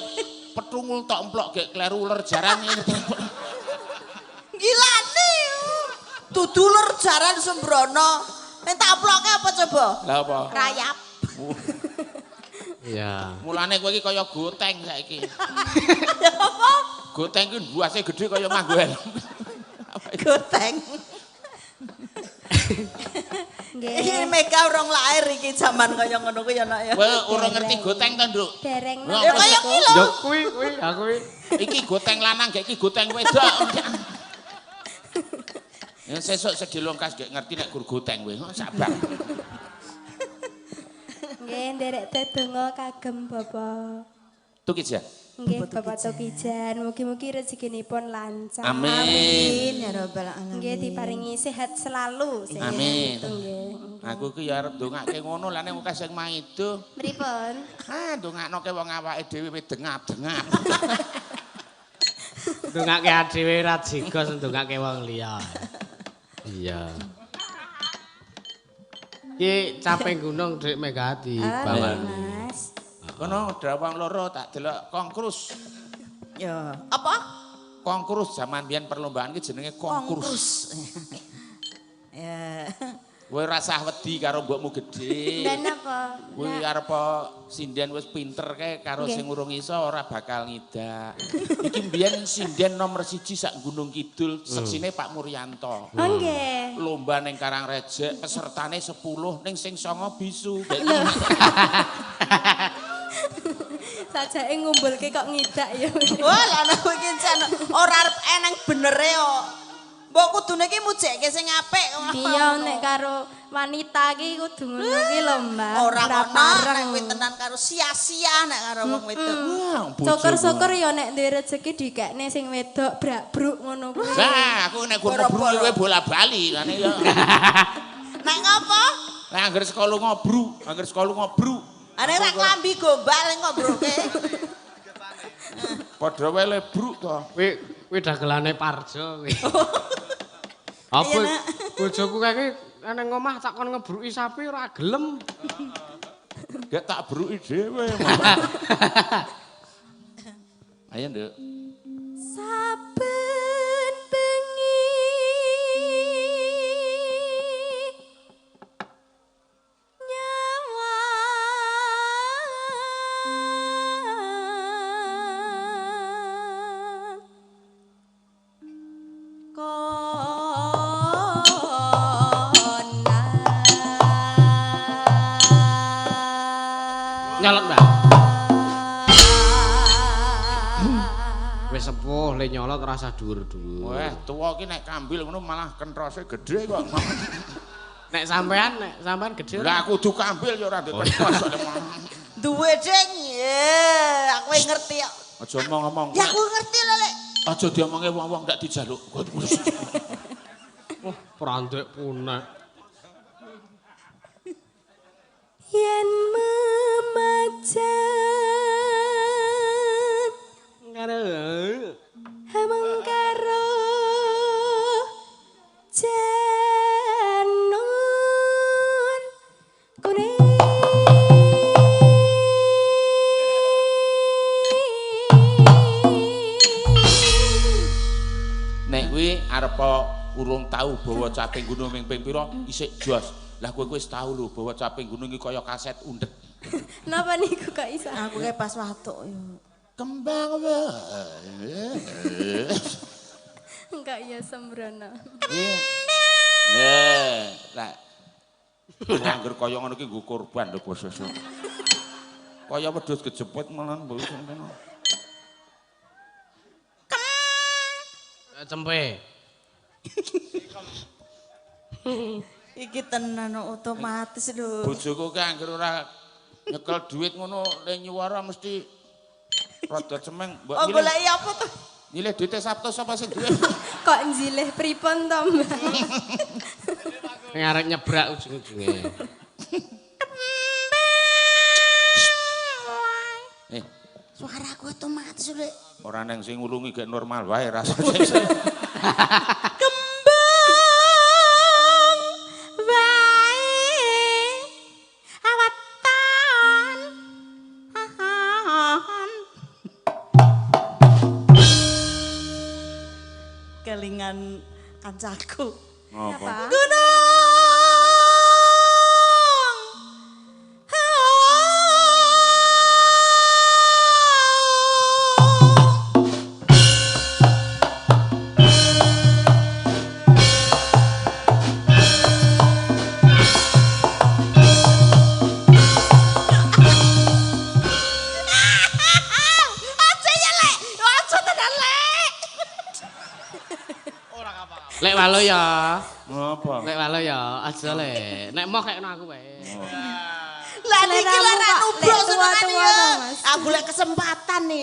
petungul tok emplok gek kleru uler jaran ngene. Gilane. Dudu uler jaran sembrono. Nek tak emploke apa coba? Lah apa? Rayap. Iya. Mulane kowe iki kaya goteng saiki. Ya apa? Goteng ki buase gedhe kaya nganggo helm. Goteng. Nggih. Iki Mega urung lahir iki jaman kaya ngono kuwi ya nak ya. Kowe urung ngerti goteng to, Nduk? Dereng. Ya kaya ki lho. Ya kuwi kuwi aku kuwi. Iki goteng lanang gek iki goteng wedok. Ya sesuk sedilongkas gek ngerti nek gur goteng kowe. Sabar. Nggih, nderek tetungga kagem Bapak Tukijan. Nggih, Bapak Tukijan, mugi-mugi rezekinipun lancar. Amin. Amin ya rabbal alamin. Nggih, diparingi sehat selalu. Amin. Nggih. Aku ki ya arep ndongake ngono lah nek akeh sing maido. Pripun? Ah, ndongakno wong awake dhewe wis dengap-dengap. Ndongake dhewe ra jigos ndongake wong liya. Iya. Ki caping gunung Dik Megati bawan. Mas. Kono drawang loro tak delok kongkrus. Ya, apa? Kongkrus zaman biyen perlombaan ki jenenge kongkrus. Ya. Kowe rasah wedi karo mbokmu gedhe. Lha napa? Kowe arep sinden wis pinter kae karo sing urung iso ora bakal ngidak. Iki mbiyen sinden nomor 1 sak Gunung Kidul, seksine Pak Muryanto. Oh nggih. Lomba ning Karangrejek, pesertane 10 ning sing 9 bisu. Sajake ngumpulke kok ngidak ya. Wah, lah ana kowe iki jan ora arep eneng benere kok. Mbok kudune iki mujekke sing apik. Iya, nek karo wanita iki kudu ngono ki lho, Mbak. Ora ono nek kuwi tenan karo sia-sia nek karo wong wedok. Syukur-syukur ya nek duwe rezeki dikekne sing wedok brak-bruk ngono kuwi. Lah, aku nek gur ngobrol kowe bola-bali lane ya. Nek ngopo? Nek anggere sekolah ngobru, anggere sekolah ngobru. Ane ra klambi gombal ngobroke. Padha wae lebruk to. Kuwi dagelane Parjo kuwi. Apa bojoku kae nang omah tak kon ngebruki sapi ora gelem. Gak tak bruki dhewe. Ayo, Nduk. Saben bengi nyolot, Mbak. Wis sepuh le nyolot rasa dhuwur-dhuwur. Wah, tuwa ki nek kambil ngono malah kentrose gedhe kok. Nek sampean gedhe. Lah aku kudu kambil ya ora ndek kentos. Duwe ding. Aku ngerti kok. Aja omong-omong. Ya aku ngerti lho, Lek. Aja diomonge wong-wong ndak dijaluk. Wah, prandek punek. Yen memajan karo amung karo janur kuning. Nek kuwi arep urung tau bawa caping gunung ping pira isik jos. Lah kowe wis tau lho bawa caping gunung iki kaya kaset undhet. Napa niku kok iso? Aku kae pas watuk yo. Kembang wae. Enggak ya sembrono. Iya. Nah, lah angger kaya ngono iki nggo korban lho bos sesuk. Kaya wedhus kejepit malah mbok ngono. Cempe. Iki tenan otomatis lho. Bojoku ki angger ora nyekel duit ngono le nyuwara mesti rada cemeng. Mbok oh, goleki apa to? Nyilih duite Sabtu sapa sing duwe? Kok njilih pripun to, Mbak? Ning arek nyebrak ujung-ujunge. Suaraku otomatis lho. Ora neng sing ngulungi gek normal wae rasane. Kembang wae awatan. Kelingan kancaku. Apa? Gunung. Lek walo ya. Ngapa? Lek walo ya, aja lek. Nek moh kekno aku wae. Lah niki lho ora nubruk senengane ya. Aku golek kesempatan nih.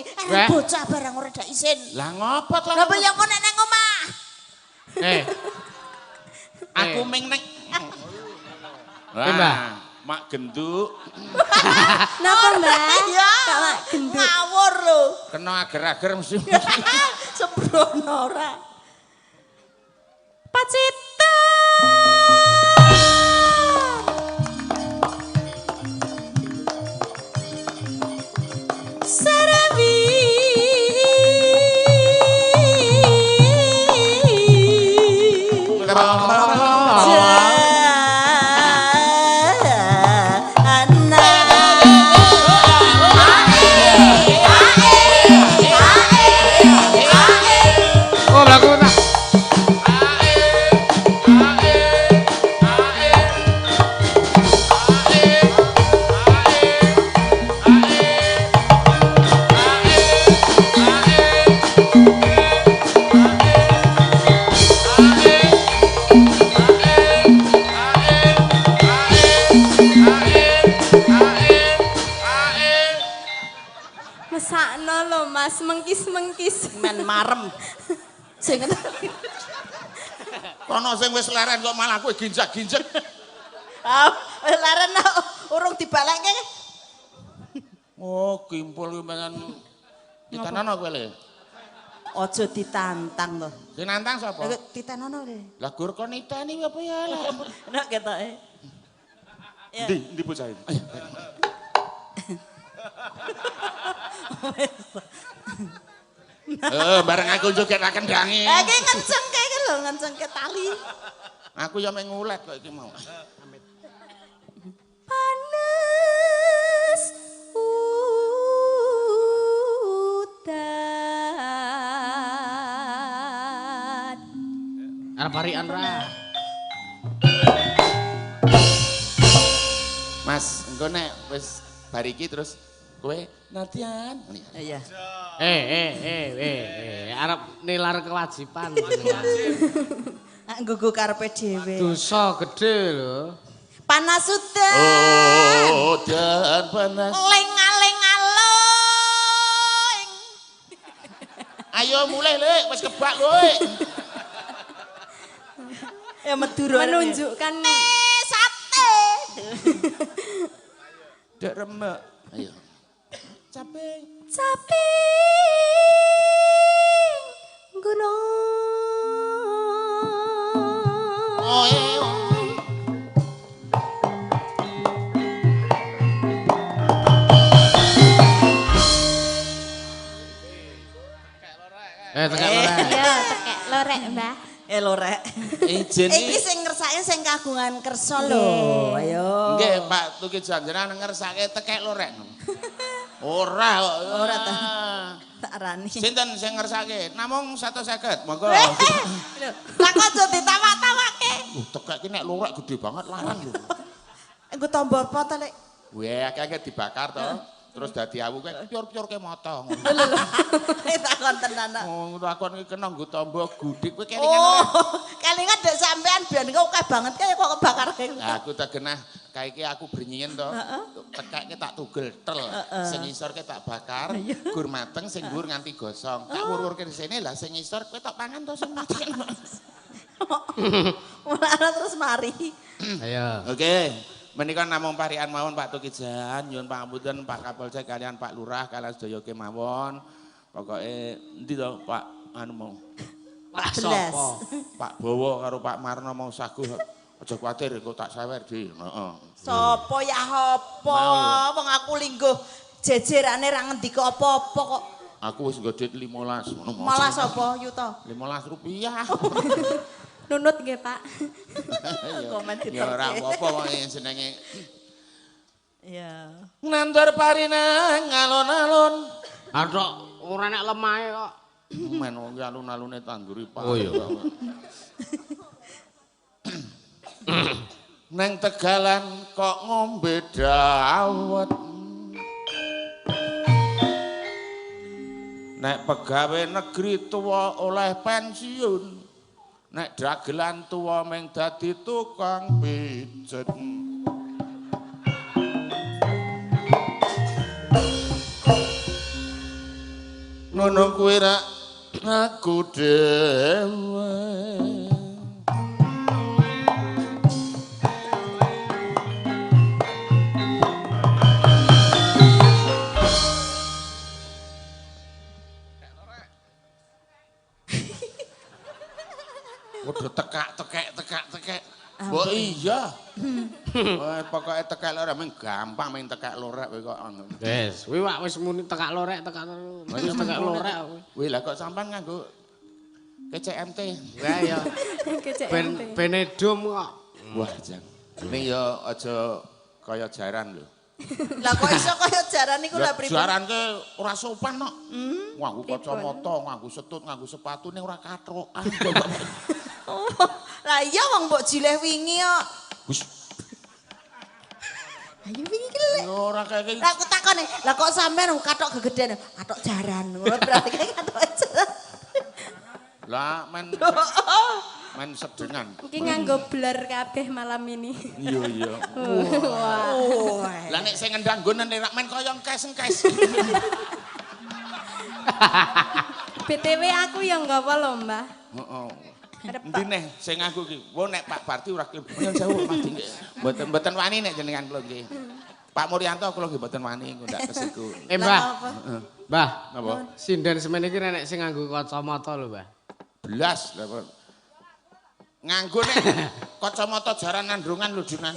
Bocah barang ora dak isin. Lah ngopo to? Lah ya kok nek nang omah. Aku ming nek. Mbah, mak genduk. Napa, Mbah? Iya. Kok mak genduk? Ngawur lho. Kena ager-ager mesti. Sembrono ora. Pacitan. Serawi. Mesakno lho Mas, mengkis-mengkis men marem. Sing kono sing wis leren kok malah kowe ginjak-ginjek. Ah, leren urung dibalekke. Oh, kimpul kuwi pengen ditanono kowe le. Aja ditantang to. Sing nantang sapa? Ditanono le. Lah gur kon niteni apa ya lah. Nek ketoke. Endi endi bocah iki? Bareng aku joget ra kendangi. Lah iki ngencengke iki lho, ngencengke tali. Aku ya meng ngulet kok iki mau. Panas udan. Arep parikan ra. Mas, engko nek wis bar iki terus kowe latihan. Iya. Arep nilar kewajiban. Nggugu karepe dhewe. Dosa gedhe lho. Panas udan. Udan panas. Ling-aling aling. Ayo mulai lek, wis kebak kowe. Ya Madura menunjukkan sate. Dek remek. Ayo. Caping. Caping gunung. Oh, iya. Tekek lorek. Iya, tekek lorek, Mbah. Lorek. Izin iki sing ngersake sing kagungan kersa lho. Ayo. Nggih, Pak Tukijan jenengan ngersake tekek lorek. Ora kok. Ora ta. Tak arani. Sinten sing ngersake? Namung 150. Monggo. Lho, lah kok aja ditawak-tawake. Tekek iki nek lorek gede banget larang lho. Engko tombo apa ta, Lek? Weh, akeh dibakar to. Terus dadi awu kowe pior-piorke mata ngono. Lho lho. Takon tenan kok. Oh, takon iki kena nggo tombo gudik kowe kelingan ora? Oh, kelingan dek sampean biyen kok akeh banget kae kok kebakar kae. Lah aku tak genah kae iki aku brenyiyen to. Tekeke tak tugel tel. Sing ngisor ke tak bakar, gur mateng sing dhuwur nganti gosong. Tak wur-wurke sene lah sing ngisor kowe tak pangan to sing mateng. Ora terus mari. Ayo. Oke. Menika namung parikan mawon Pak Tukijan, nyuwun pangapunten Pak Kapolsek kalian Pak Lurah kalian sedaya kemawon. Pokoke endi to Pak anu mau? Pak sapa? Pak Bowo karo Pak Marno mau saguh. Aja kuwatir engko tak sawer, Di. Heeh. Sapa ya apa? Wong aku lingguh jejerane ra ngendika apa-apa kok. Aku wis nggo duit 15 ngono. Malah sapa yuta? 15 rupiah. Nunut nggih, Pak. Komen Ya ora apa-apa wong senenge. Iya. Nandur pari nang alun-alun. Athok ora nek lemahe kok. Men wong alun-alune tanduri pari. Oh iya. Neng Tegalan kok ngombe dawet. Nek pegawe negeri tuwa oleh pensiun. Nek dagelan tuwa meng dadi tukang pijet. Ngono kuwi rak aku dhewe. Waduh tekak-tekek tekak-tekek. Mbok iya. Wah, pokoke tekak lorek meng gampang main tekak lorek kowe kok. Wis, kuwi wak wis muni tekak lorek, tekak lorek. Tekak lorek. Kuwi lah kok sampean nganggo KCMT. Lah ya. Ben benedum kok. Wah, jan. Ning ya aja kaya jaran lho. Lah kok iso kaya jaran niku lha pripun? Jaran ke ora sopan kok. Nganggo kacamata, nganggo setut, nganggo sepatu ning ora kathokan. Oh, lah iya wong mbok jileh wingi kok. Wis. Ayo wingi ki lho. Ora kaya iki. Lah aku takone, lah kok sampean kathok gegeden, kathok jaran. Berarti kayak kathok jaran. Lah men men sedengan. Iki nganggo blur kabeh malam ini. Iya iya. Wah. Lah nek sing ngendang nggonen rak men kaya engkes-engkes. BTW aku ya nggawa lho, Mbah. Heeh. Endi neh sing aku iki? Wo nek Pak Barti ora gelem. Nyun sewu Mas nggih. Mboten wani nek jenengan kula nggih. Pak Muryanto kula nggih mboten wani engko ndak kesiku. Mbah. Mbah, napa? Sinden semene iki nek sing nganggo kacamata lho, Mbah. Blas lha kok. Nganggo nek kacamata jaran nandrungan lho jenengan.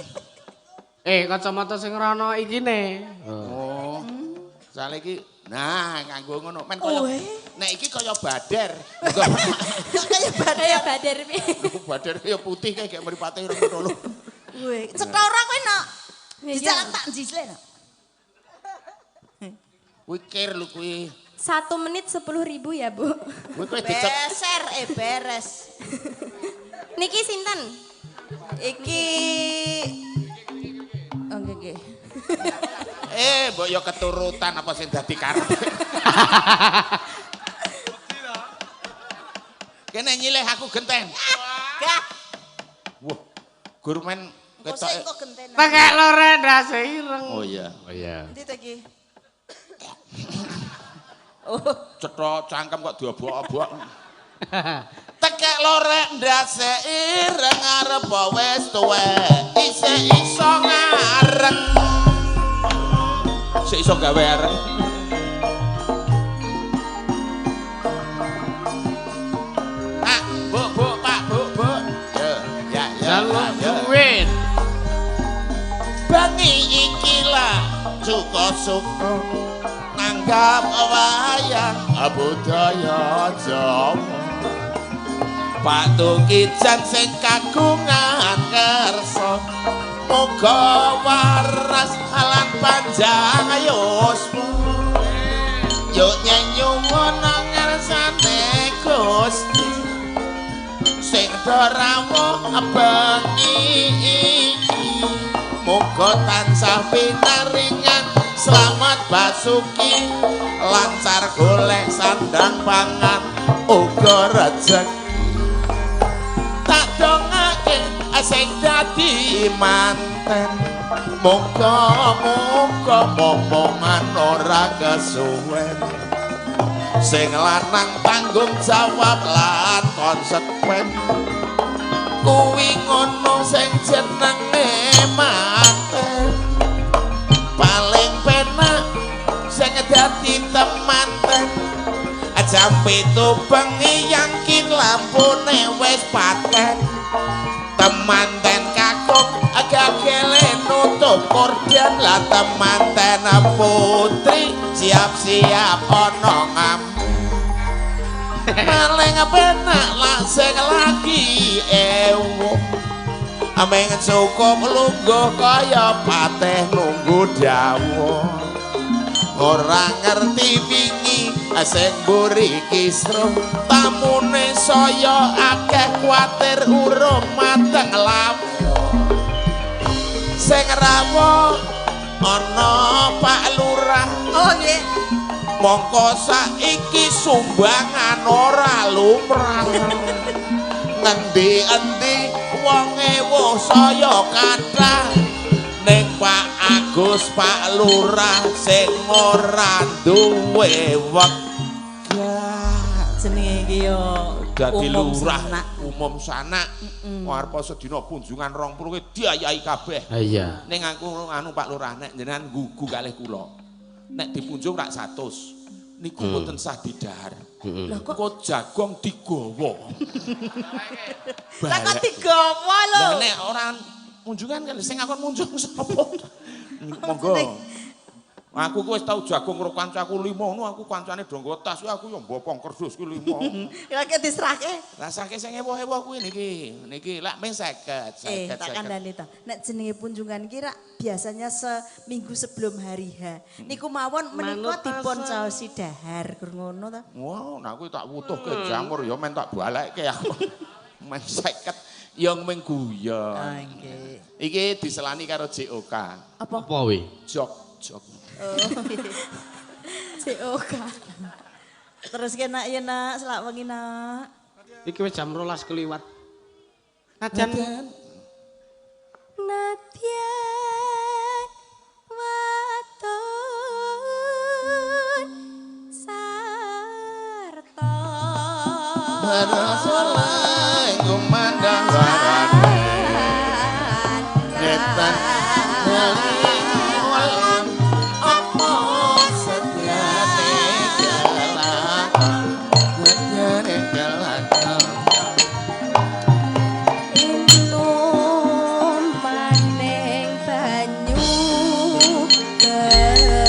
Kacamata sing rono ikine. Oh. Sale iki nah nganggo ngono men kaya nek iki kaya bader. Kok kaya bader? Kaya bader piye? Bader kaya putih kae gek mripate ireng lho. Weh, cetha ora kowe nok. Dijak tak njisle nok. Kuwi kir lho kuwi. 1 menit 10.000 ya, Bu. Kuwi kowe dicek. Beser beres. Niki sinten? Iki oke nggih. Mbok ya keturutan apa sing dadi karepe. Kene nyileh aku genten. Gah. Wah, gur men ketoke kok gentenan. Tekek lorek ndase ireng. Oh iya. Oh iya. Endi to iki? Oh, cetha cangkem kok diobok-obok. Tekek lorek ndase ireng arep wis tuwek isih iso ngareng. Sik iso gawe areng. Pak, Bu, Bu, Pak, Bu, Bu. Yo, ya, ya. Jaluk duit. Bengi iki lah suka-suka nanggap wayang budaya Jawa. Pak Tukijan sing kagungan kersa muga waras lan panjang yuswa. Yo nyuwun ngarsane Gusti sing do rawuh bengi iki muga tansah pinaringan slamet basuki lancar golek sandang pangan uga rejeki. Tak dongake sing dadi manten muga-muga momongan ora kesuwen sing lanang tanggung jawab lan konsekuen kuwi ngono sing jenenge manten paling penak sing dadi temanten. Jam 7 bengi yakin lampune wis paten temanten kakung gagele nutup korden lah temanten putri siap-siap ana ngamu paling penak lah sing lagi ewu ameng cukup lungguh kaya pateh nunggu dawuh ora ngerti wingi sing mburi kisruh tamune saya akeh kuwatir urung mateng lawu sing rawuh ana Pak Lurah. Oh nggih. Mongko saiki sumbangan ora lumrah ngendi-endi wonge wuh saya kathah ning Pak Agus Pak Lurah sing ora duwe wekdal. Iki yo Dadi umum lurah sanak. Umum sanak. Arep sedina kunjungan 20 ki diayahi kabeh. Ha iya. Ning aku anu Pak Lurah nek jenengan gugu kalih kula. Nek dipunjung rak 100. Niku mboten sah didahar. Lah kok Kok jagong digawa. lah kok digawa lho. Lah nek ora munjungan kan sing akon munjung sapa? Monggo. Aku ku wis tau jagong karo kancaku 5 ngono, aku kancane do nggo tas, aku yo mbopong kerdus ku 5. Lah kok diserahke. Rasake sing ewoh-ewoh kuwi niki. Niki lak ming 50, Eh, 50. tak kandhani to. Nek jenenge punjungan ki rak biasanya seminggu sebelum hari H. Niku mawon menika dipun caosi dahar, gur ngono to. Wah, nah kuwi tak wutuhke jamur ya men tak balekke aku. Men 50 ya ming guyon. Ah, nggih. Iki diselani karo JOK. Apa? Apa wi? Jok, jok. Oh. COK. Terus ki nak ya nak selak wengi nak. Iki wis jam 12 keliwat. Najan Nadyan waton sarta Rasulai kumandang warane nyetan welang apa setyane kelakon setyane kelakon inum maning banyu bening.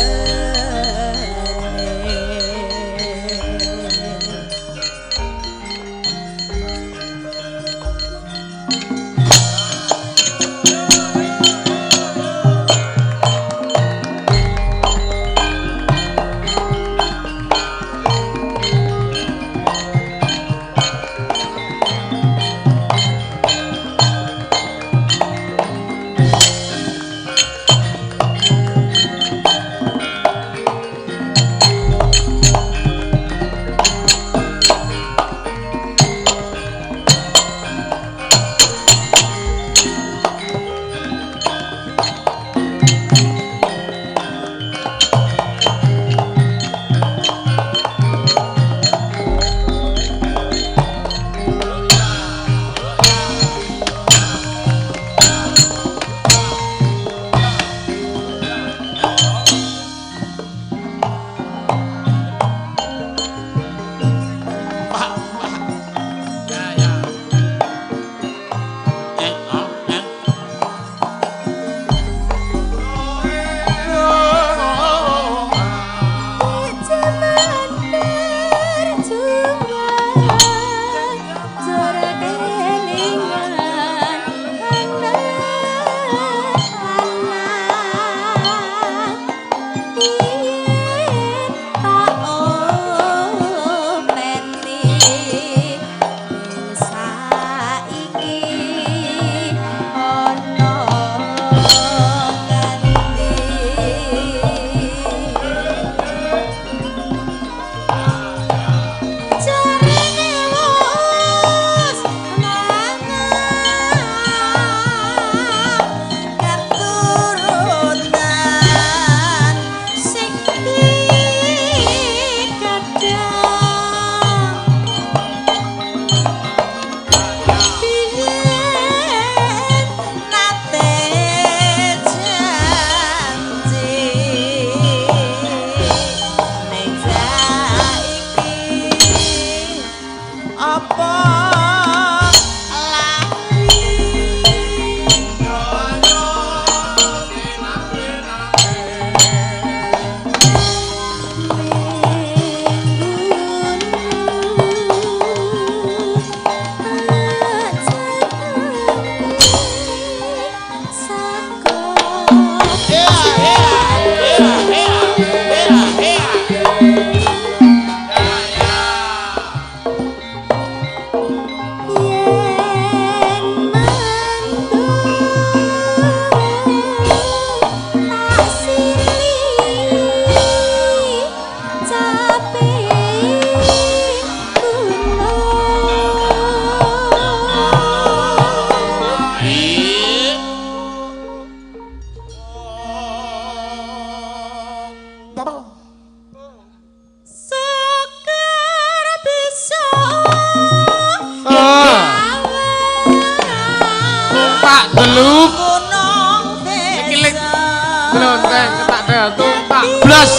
Blonteng ketak detung tak blas.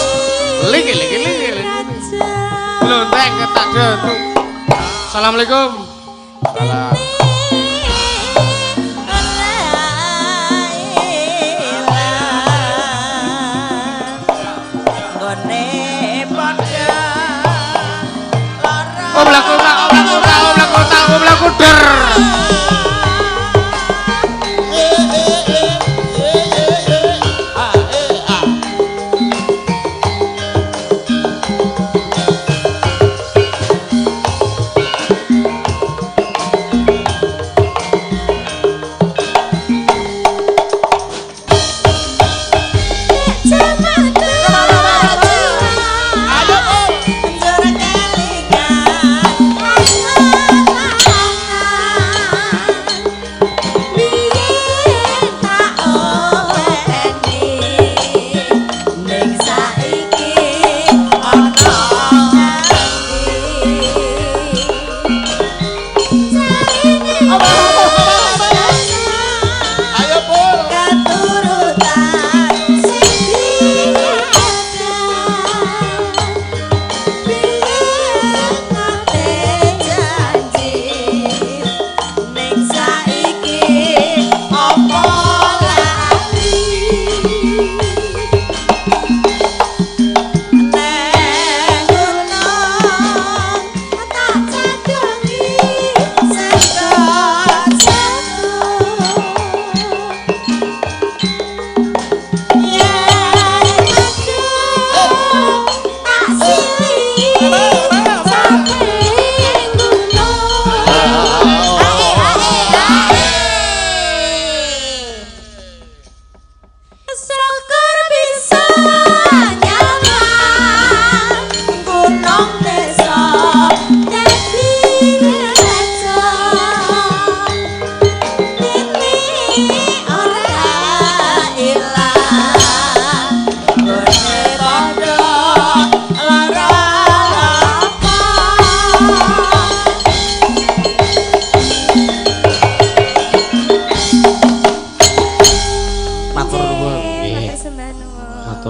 Liki liki liki. Blonteng ketak detung. Assalamualaikum. Salam. Oblak oblak oblak oblak oblak oblak oblak der.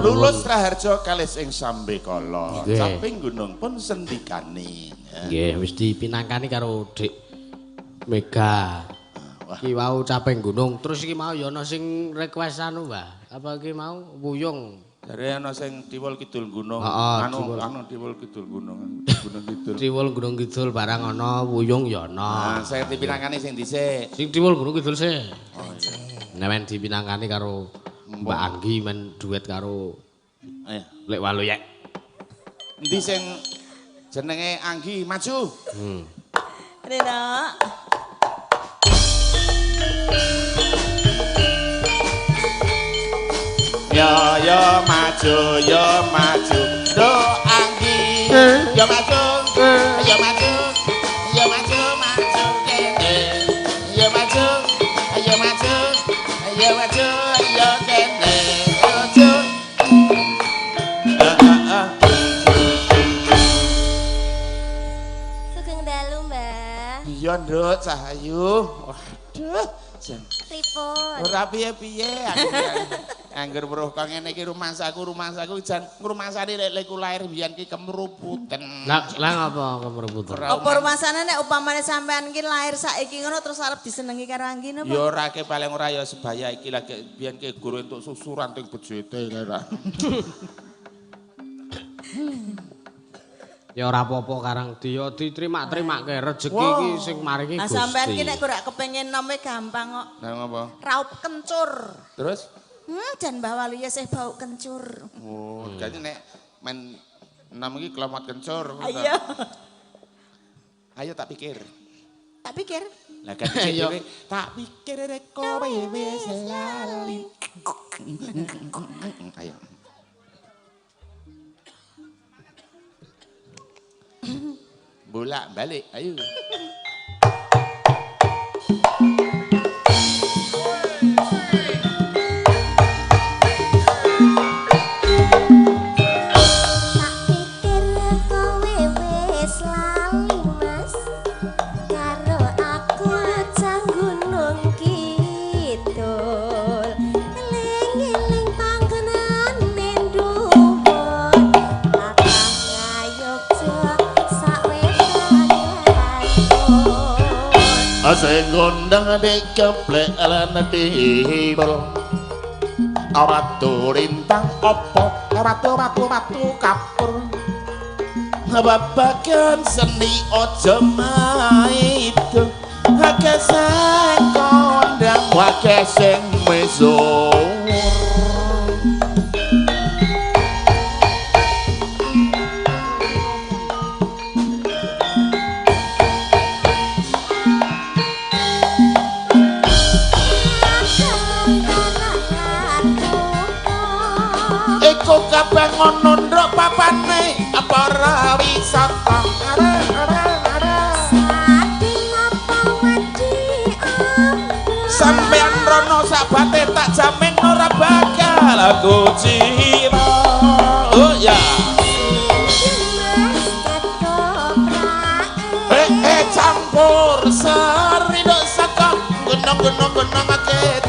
Lulus Raharjo kalis ing sambekala, caping gunung pun sendikani. Nggih, wis dipinangkani karo Dik Mega. Iki wau caping gunung, terus iki mau ya ana sing request anu, Mbah. Apa iki mau wuyung? Jare ana sing Tiwul Kidul Gunung, anu anu Tiwul Kidul Gunung, Gunung Kidul. Tiwul Gunung Kidul barang ana, wuyung ya ana. Nah, sing dipinangkani sing dhisik. Sing Tiwul Gunung Kidul sih. Oh iya. Nek men dipinangkani karo Mbak Anggi men duet karo ayo Lek Waluyek. Endi sing jenenge Anggi maju. Rena. Ya ya maju ya maju. Do Anggi. Ya maju. Ya maju. Ya maju maju kene. Ya maju. Ya maju. Ya maju ya kene. Maju. Sugeng dalu, Mbah. Iya, Nduk, Cahayu. Waduh, jan. Pripun? Ora piye-piye aku. Angger weruh kok ngene iki rumangsaku jan ngrumangsani lek ku lair biyen ki kemruputen. Lah lah ngapa kemruputen? Apa rumasane nek upamane sampean ki lair saiki ngono terus arep disenengi karo Anggi napa? Ya ora ke paling ora ya sebaya iki lagi biyen ki guru entuk susuran ting bejete kae ra. Ya ora apa-apa karang dia diterima-terimake rejeki iki sing maringi Gusti. Lah sampean ki nek ora kepengin nome gampang kok. Lah ngapa? Raup kencur. Terus? Jan Mbah Waluya sih bau kencur. Oh, jadi nek men nom iki kelamat kencur. Ayo. Ayo tak pikir. Tak pikir. Lah kan dhewe tak pikir rek kowe wis lali. Ayo. Bolak balik, ayo. Tak pikir kowe wis lali, Mas. Karo aku cang Gunung Kidul. Eling-eling panggon Sing ngundang dikeplek lan dibel. Watu lintang apa watu watu watu kapur. Babagan seni aja maido. Akeh sing kondang akeh sing misuwur. Iku kabeh ngono nduk papane para wisata. Sampeyan rono sabate tak jamin ora bakal aku jiwa. Oh ya. Eh campur sari nduk saka gunung-gunung gunung akeh.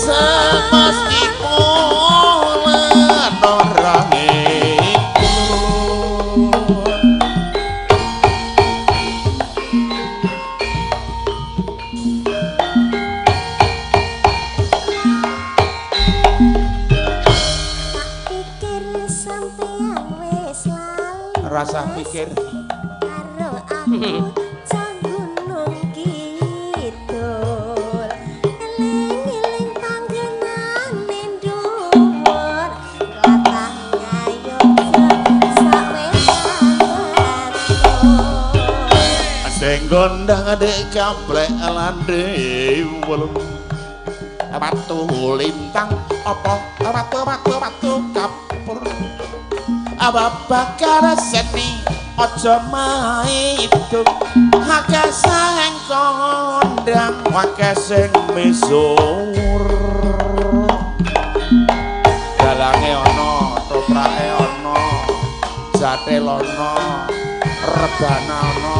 Semesti pola ora ngikut. Tak pikir sampean wis lali. Rasa pikir karo aku cah Gunung Kidul. Eling-eling panggenane dhuwur, latah ngayogya sawetan Bantul. Sing gondang adek kaplek lan dewel. Watu lintang apa watu watu watu kapur. Bakar seni aja maido. Akeh sing kondang akeh sing misuwur. Dalange ana, toprake ana, jathil ana, rebana ana.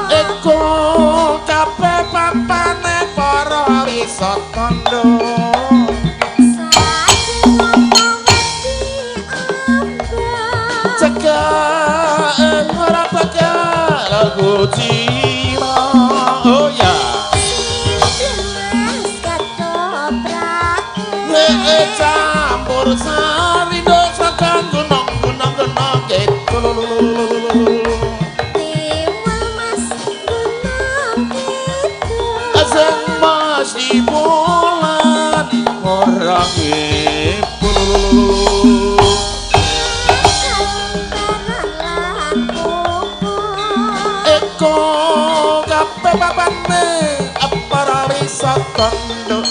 Iku kabeh papane para wisata nduk. Cekak ora bakal aku jiwa. Oh ya. Campur sari nduk saka gunung gunung gunung kidul. Sing mesti bulan ora ngibul. Eko kabeh papane para wisata nduk.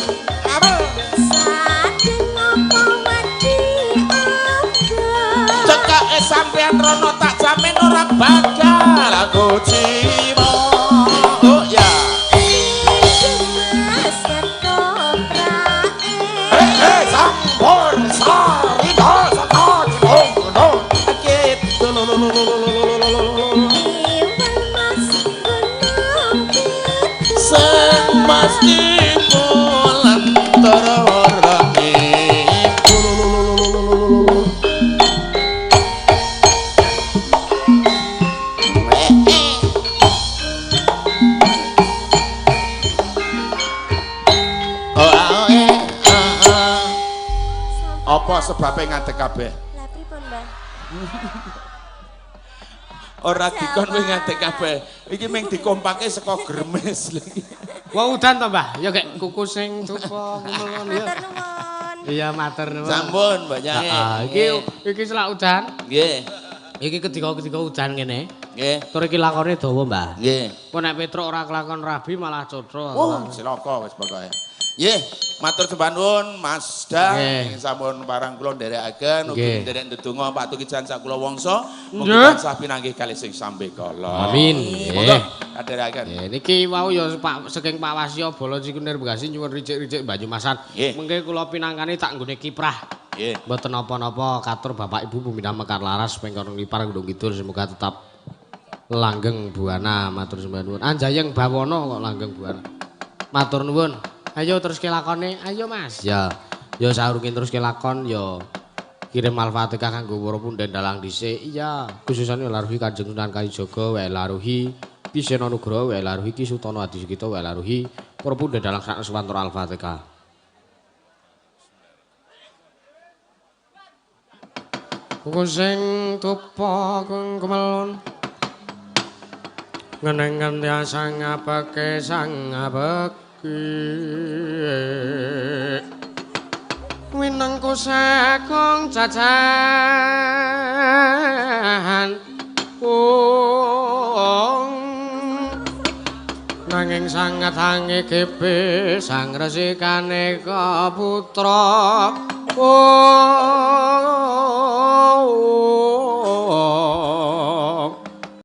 Cekake sampean rono tak jamin ora bakal aku jiwa. Oh ya. Sampur sari saka gunung gunung kidul. Sing mesti bulan ora ngibul. Apa sebabe ngadeg kabeh? Lah pripun, Mbah? Ora dikon kowe ngadeg kabeh. Iki mung dikompake saka germes lho iki. Wah udan to, Mbah? Ya gek kuku sing dupa ngono ya. Matur nuwun. Iya, matur nuwun. Sampun, Mbak Nyange. Heeh, iki selak udan. Nggih. Iki ketika-ketika udan ngene. Nggih. Tur iki lakone dawa, Mbah. Nggih. Kok nek Petruk ora kelakon rabi malah cotro. Oh, cilaka wis pokoke. Nggih, matur sembah nuwun Mas Dang ing sampun parang kula nderekaken ugi nderek ndedonga Pak Tukijan sakula wangsa mugi tansah pinanggih kalih sing sambekala. Amin. Monggo nderekaken. Nggih, niki wau ya Pak saking Pak Wasya Bala Cikunir Bekasi nyuwun ricik-ricik Banyumasan. Mengke kula pinangkani tak nggone kiprah. Nggih. Mboten napa-napa katur Bapak Ibu Pembina Mekar Laras Pengkon Nglipar Gunung Kidul semoga tetap langgeng buana matur sembah nuwun. Anjayeng bawana kok langgeng buana. Matur nuwun. Ayo teruske lakone. Ayo Mas. Ya. Ya saurunge teruske lakon ya kirim Al-Fatihah kanggo para punden dalang dhisik. Iya, khususane laruhi Kanjeng Sunan Kalijaga wae laruhi Ki Seno Nugroho wae laruhi Ki Sutono Adi Sugito wae laruhi para punden dalang sak Nuswantara. Al-Fatihah. Sing tupa kung kumelon ngenengen tiasa ngabeke sang ngabeki winengku sekong cacahan ung nanging sanget hange gebe sang resikane putra. Oh.